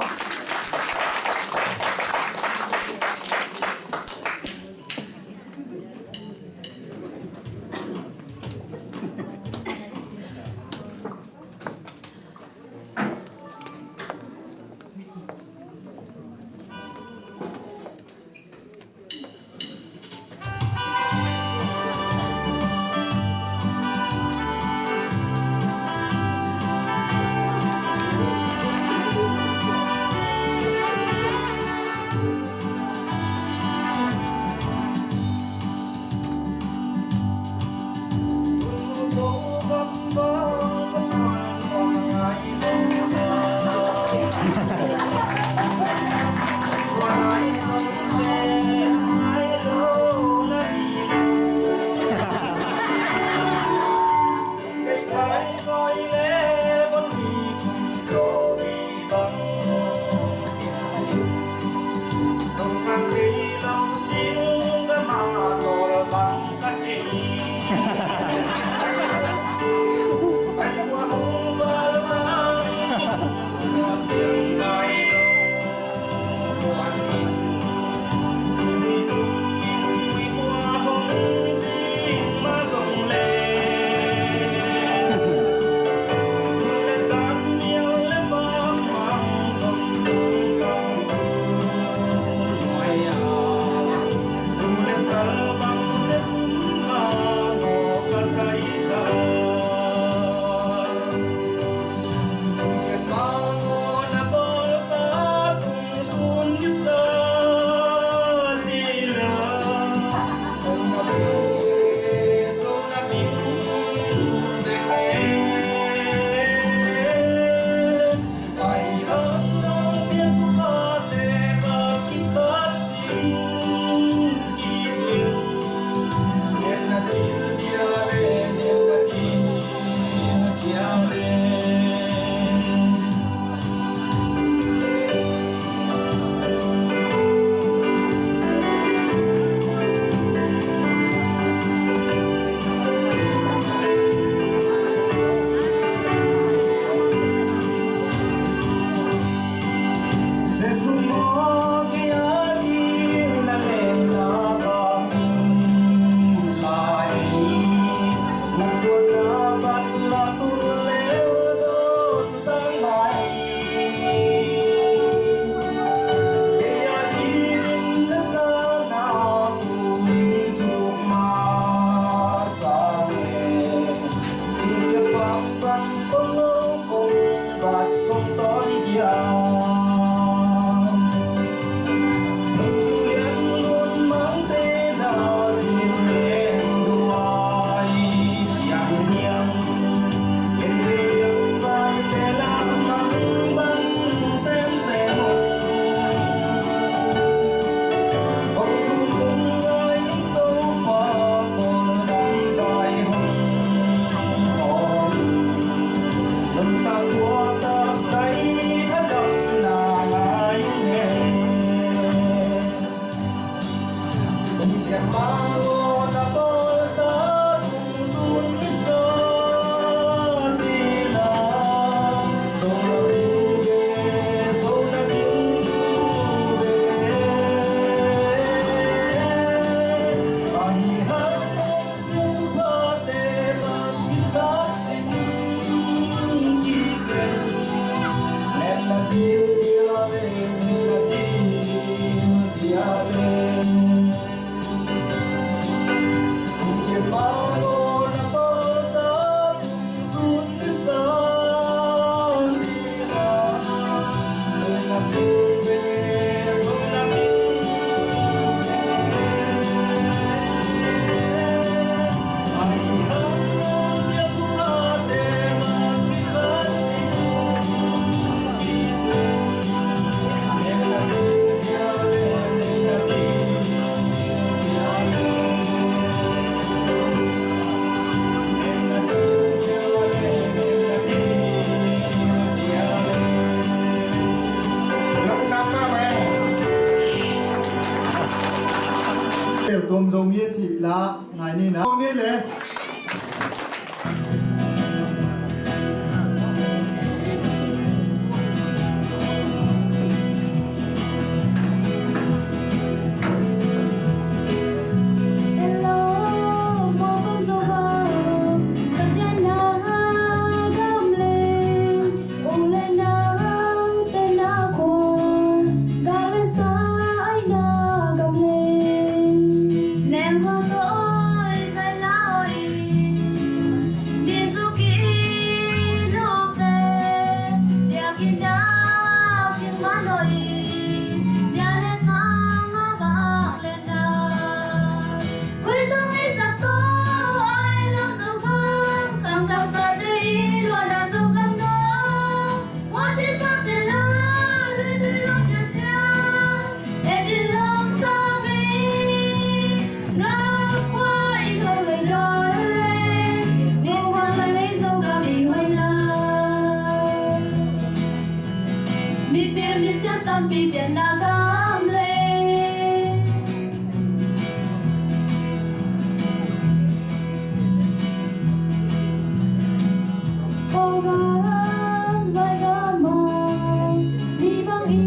Tel tuam zo mi a cih la ngai ni na. Ni le. Mipil misiam tampi pianna gam le. Kawlgam vaigam ah mi bang i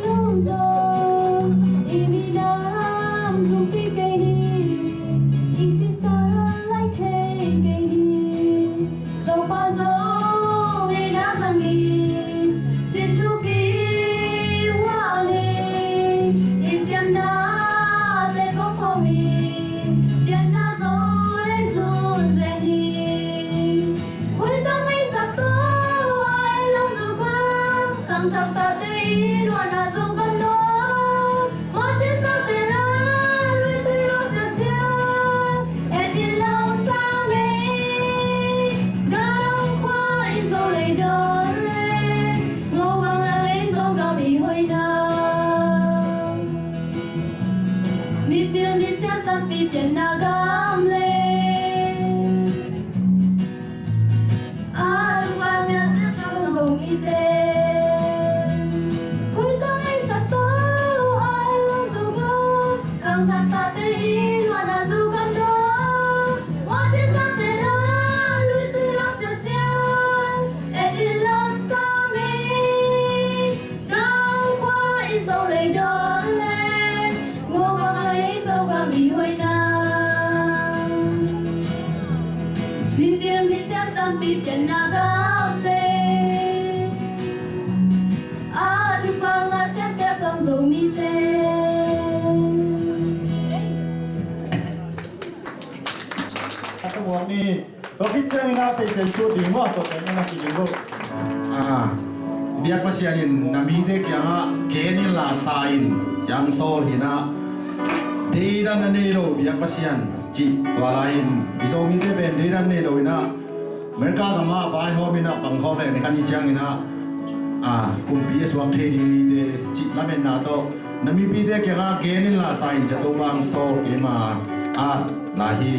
lungzong, i minam zumpi kei ni, i sisan lai thei kei ni. Zopa Zo ngeina zangin sin thuk i hua ni, i siamnate kong khawm in, pianna Zo lei zun ve ni. Khuitang mei sak to ai lam Zo gam, khangthak tate i luanna Zo gam dong. Mipil misiam tampi pianna gam le. A, Topa siate tawh Zomite. Khuitang ei sak to ai lam Zogam, khangthak tate i luanna Zogam dong. Mawci sakte na luitui lak siasian, et in lam sami. Gam khua i Zo lei dawn le, ngawng bang lei Zogam i hoihna. Mipil misiam tampi pianna gam le. A, thupha ngah siamte tawh Zomite. A, ka buak ni. Tua khit ciangin a Pasian sut ding maw, tua pen a na ki ding maw. Ah, biak Pasian in na mite kiangah gen inla sa in, ciang sawl hi na. Deidan na nei lo biak Pasian cih tua lai in, i Zomite pen deidan nei lo in a, America gamah vaihawm in a, pangkhawm leh ni khan i ciangin a, ah, kumpi a suak thei ding mite cih lametna tawh na mipite kiangah gen inla sa in, ciang Topa hong sawl keima at lai hi.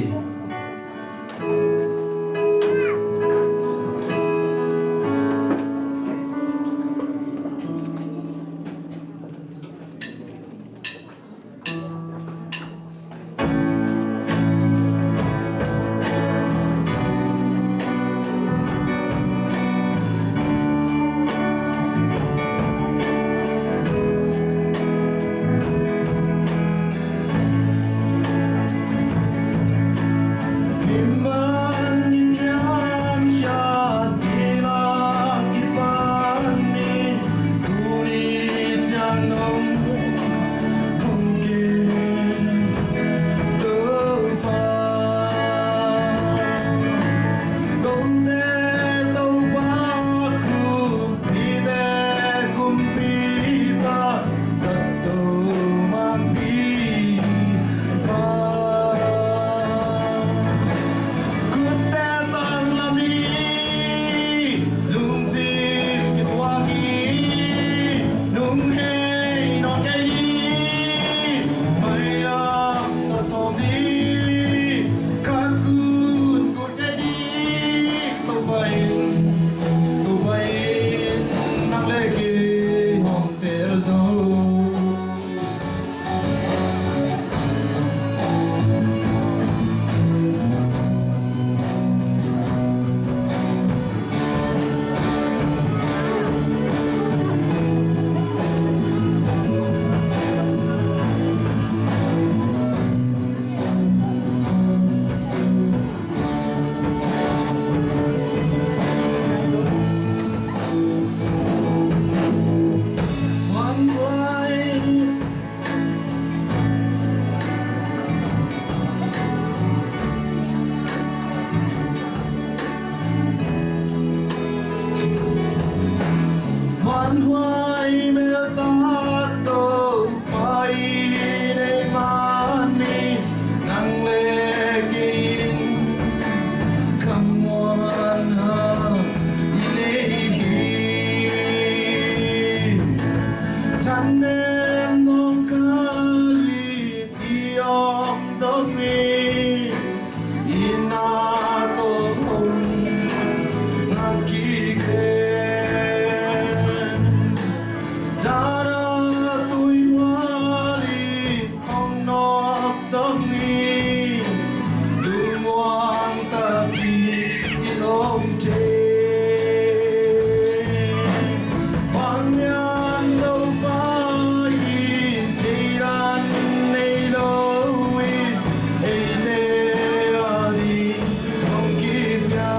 Ina tawh hong ngak kik hen. Dana tui hual in hong nawk zongin lungmuang tak in hong thei. Vanglian Topa in kei dan nei lo in, ei le a ding hong kipia.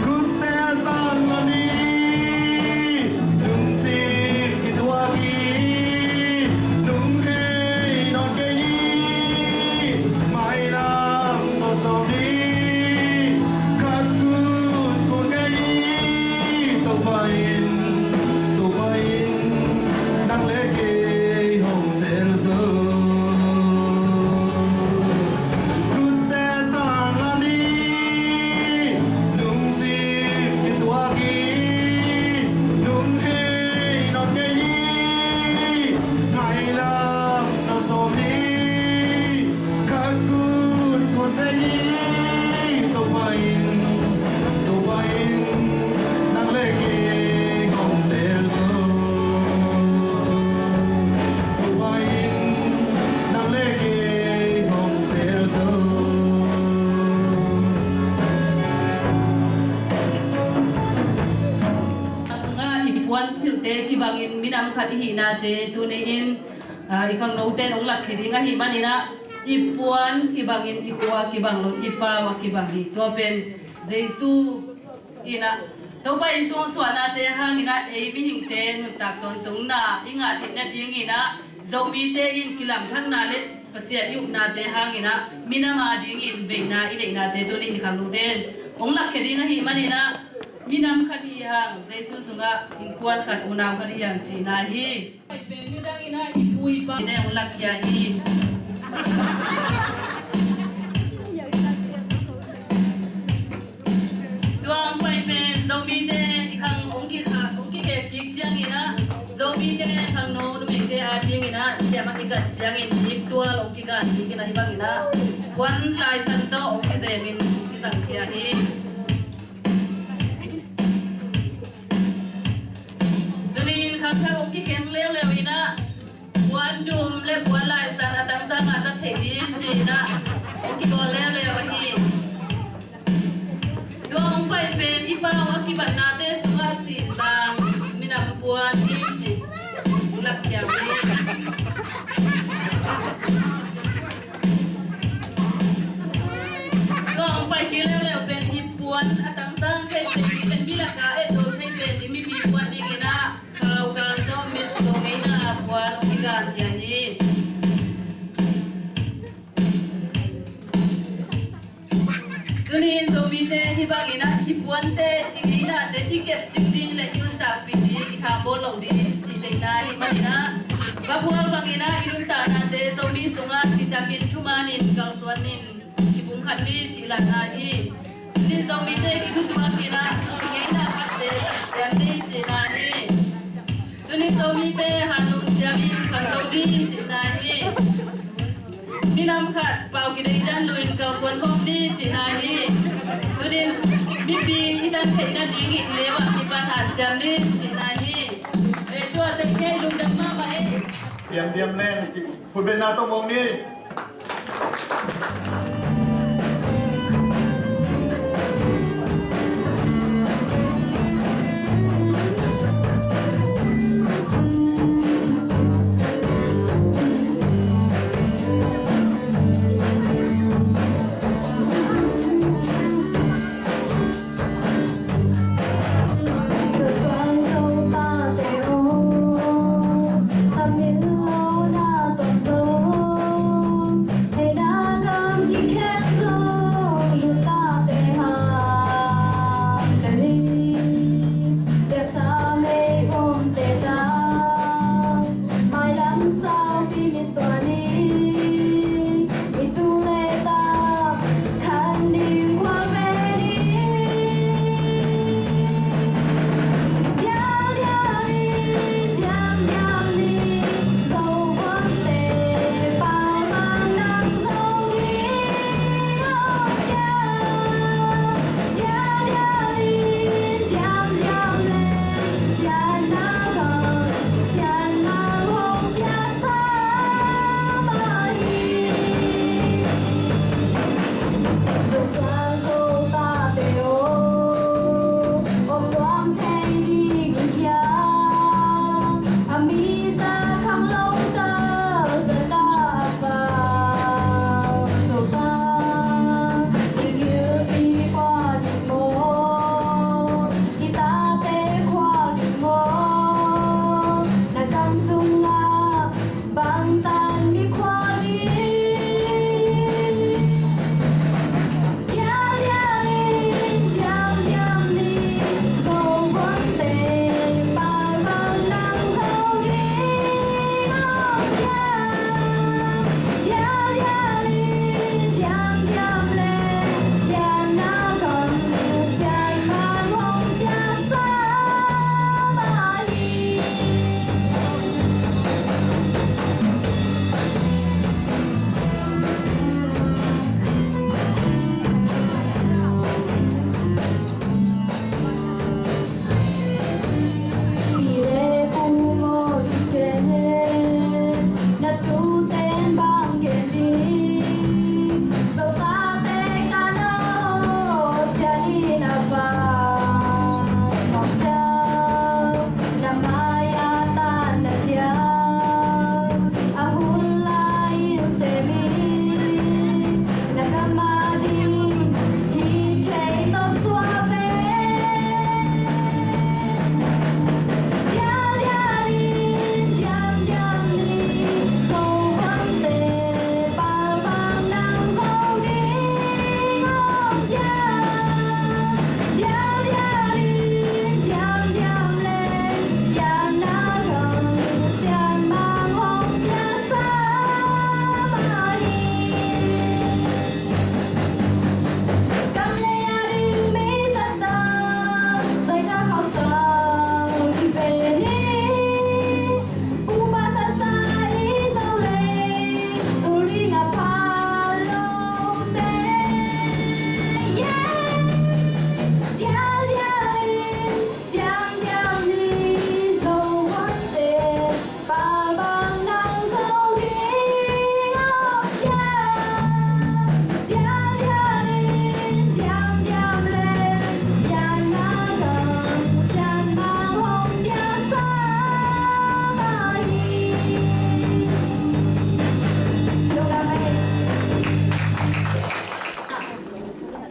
Khutte sang lam in lungsim kituak in, lunghei nawn kei in, mailam nawk sawm in, khat kut kun kei in, Topa in, Topa in, nang le kei hong tel zo. Khutte sang lam in lungsim kituak in, lunghei nawn kei in, mailam nawk sawm in, khat kut kun kei in, Topa in, Topa in, nang le kei hong tel zo. Topa in, nang le kei hong tel zo. A sungah i puan silhte kibangin minam khat i hihnate tuni-in, ah, i khangnote in hong lakkhia ding ahih manin ah, i puan kibangin i khua kibang lo, i pau a kibang hi. Tua pen Jesu in ah, Topa Jesu hong suahnate hangin ah, ei mihingte nuntak tawntungna i ngah theih nadingin ah, Zomite in kilamdanna le Pasian i upnate hangin ah, minam a dingin veina i neihnate tuni-in i khangnote in hong lakkhia ding ahih manin ah, minam khat hi hang, Jesu sungah innkuan khat, unau khat hi hang cihna hi. Pai pen midang in ah i pu i pa ne hong lakkhia hi. Tua hong pai pen Zomite i khang hong kikha, hong kikhel kik ciangin ah, Zomite khangno numeite a dingin ah siam a kigat ciangin, iptual hong kigat kik in ah, hih bangin ah puan laisan tawh hong kizemin hong kizangkhia hi. Tuni-in khangthak hong kikheng leuleu in ah, puan dum le puan laisan a tangzang a zat theih ding ci-in ah hong kibawl leuleu ahi. Tua hong pai pen i pau a kibatnate sungah Sihzang minam puan hi ci-in lakkhia hi. Tua hong pai kik leuleu pen i puan a tangzang thei pen, i pen mi lakah etzo thei pen i mipi puan dingin ah khaukan tawh mit tawh ngeina puan hong kigankhia hi. Tuni-in Zomite hih bangin ah i puante, i ngeinate i kepcing ding le i nuntakpih ding, i thabawl loh ding cih deihna ahih manin ah, va bual bangin ah i nuntaknate Zomi sungah citakin thumanin kalsuan in kipumkhat ni cih latna hi. Tuni-in Zomite i thutuak in ah i ngeina khatte siam ni cihna hi. Tuni-in Zomite hanlum siamin khangto ni cihna hi. Minam khat pau kideidan loin kalsuan khawm ni cihna hi. Tuni-in mipi i tan theih nadingin neu ah kipan hanciam ni cihna hi. Eh, tua teng hi, lungdam mahmah ei. Diamdiam leng cih khutbetna tawh mawk ni.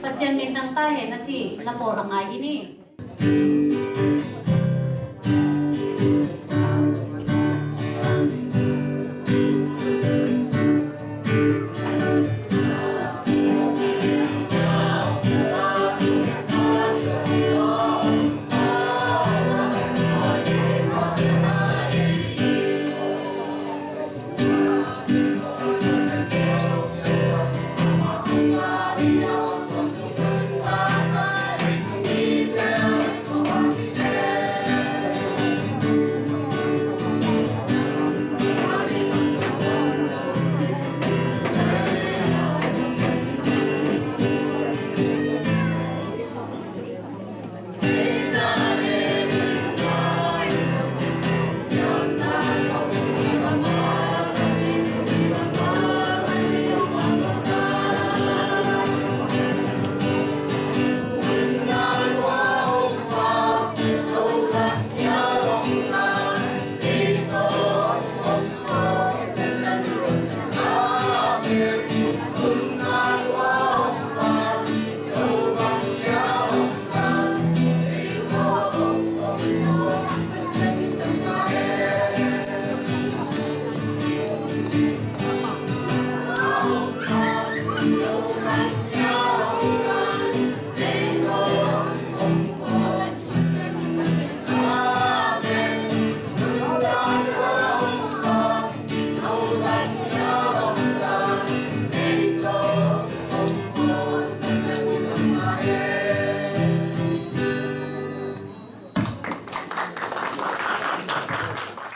Pasian min thang ta hen a ci na pawl a ngai hi ni.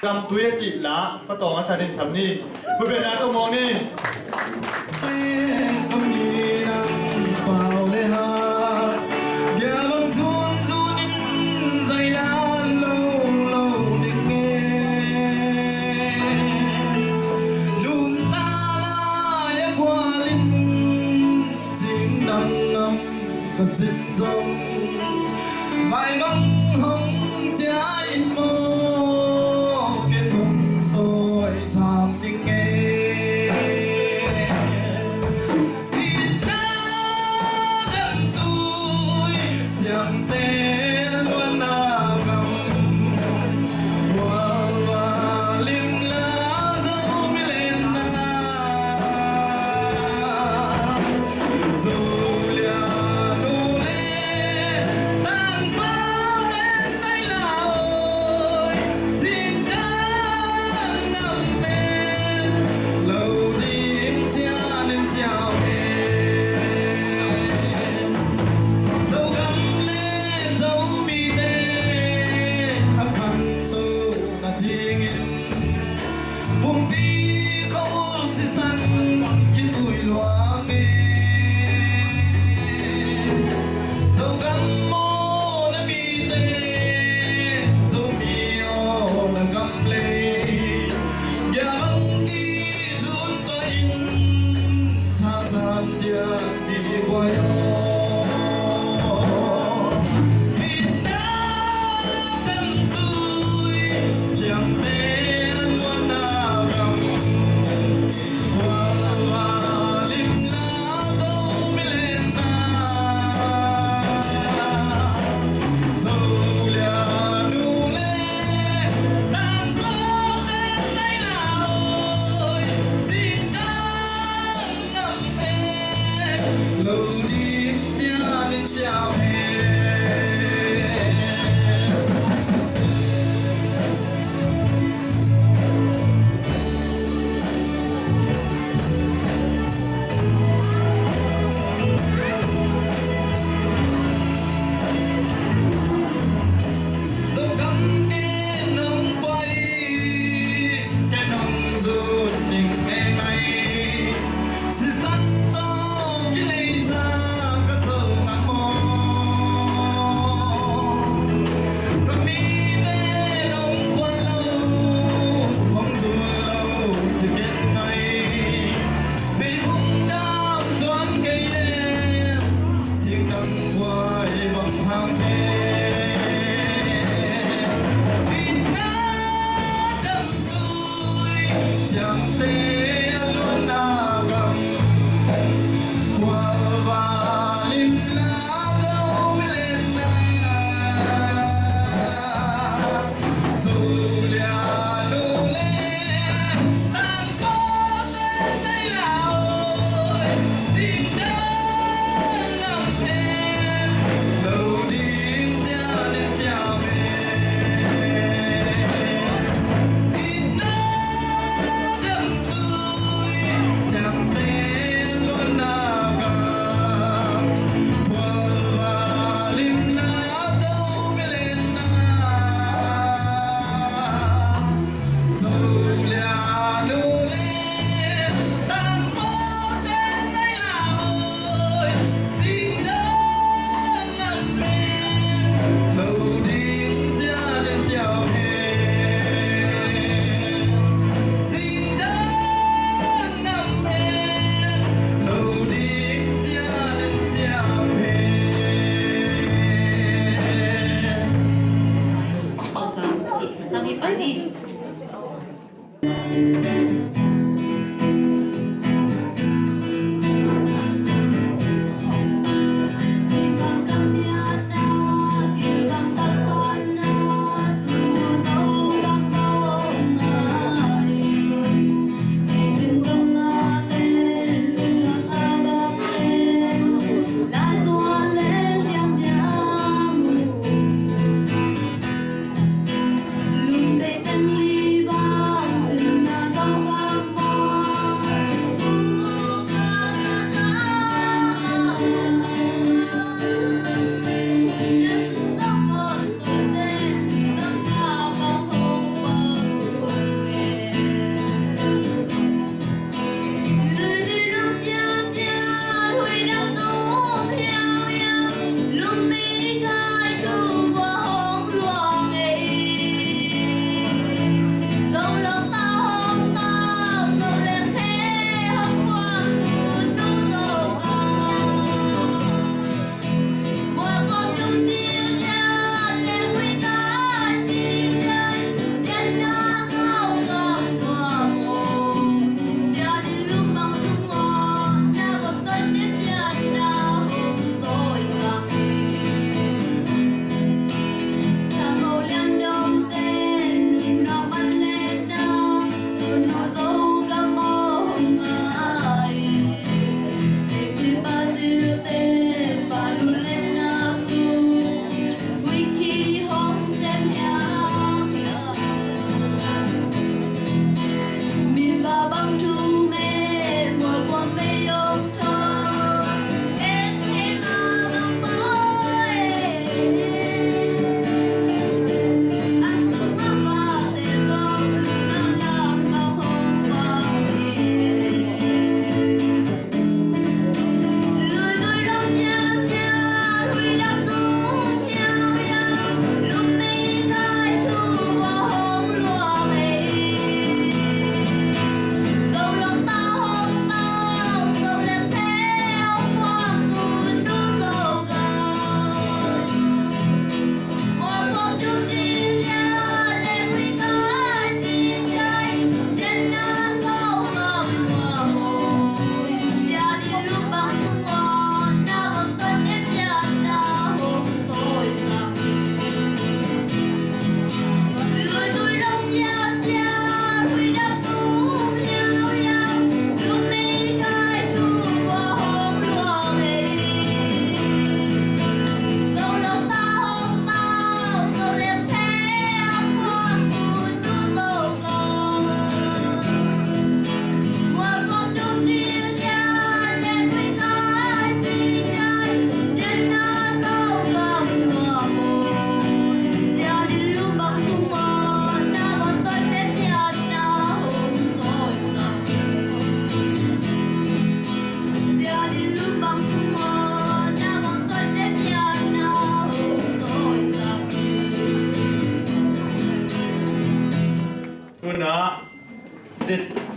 Gamtui a cih la, patawng a sa din sam ni. Khutbetna tawh mawng ni. Ka mi nang pau le ha, bia bang zun zun in zai la lo lo ding e. Lun ta lai a kual in zing nang ngam ka zin zong. Vai bang hong cia in maw, ken hong tawi sam ding e.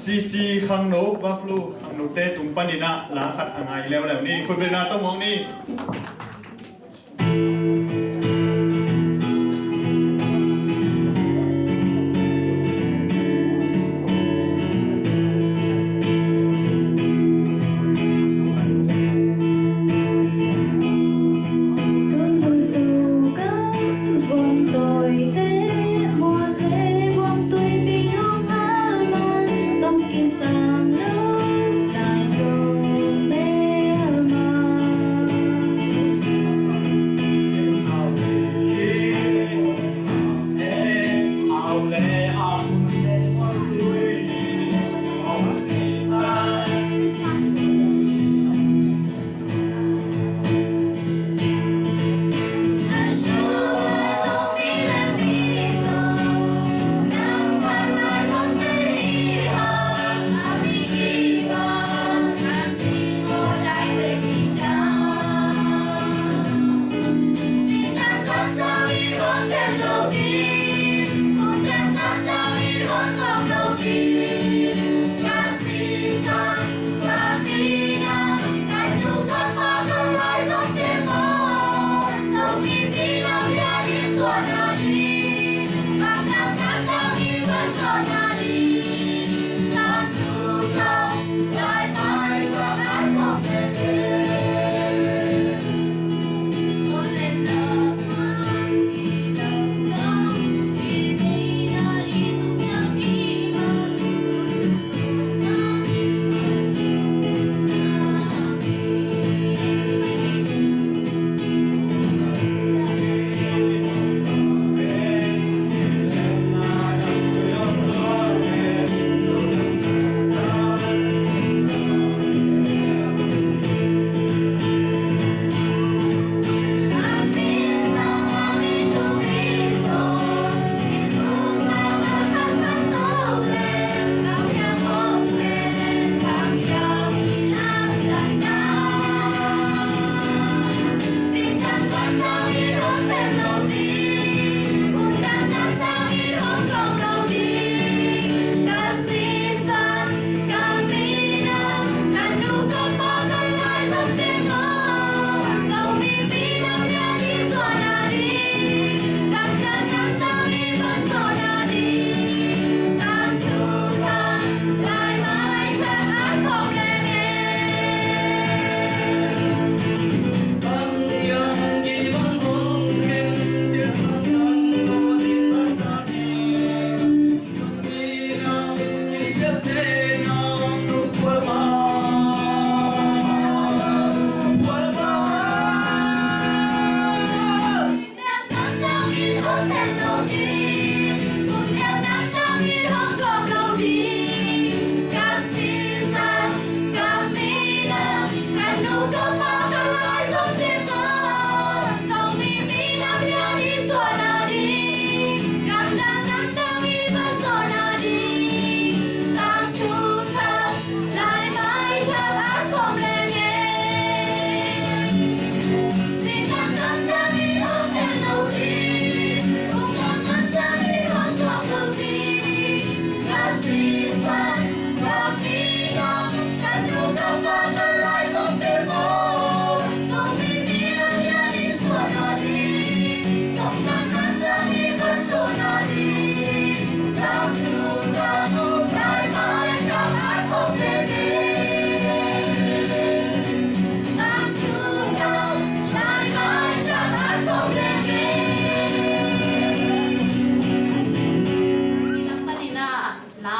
C C Khangno, Buffalo Khangnote tung panin ah la khat a ngai leuleu ni. Khutbetna tawh muak ni. La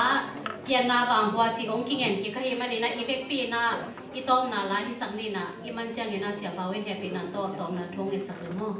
pianna vanghua ci hong kingen kik ahih manin ah, i vekpi in ah i tawpna la hisak ni in ah, i man ciangin ah Sia Pau in hehpihna tawh tawpna thu hong ngetsak le maw.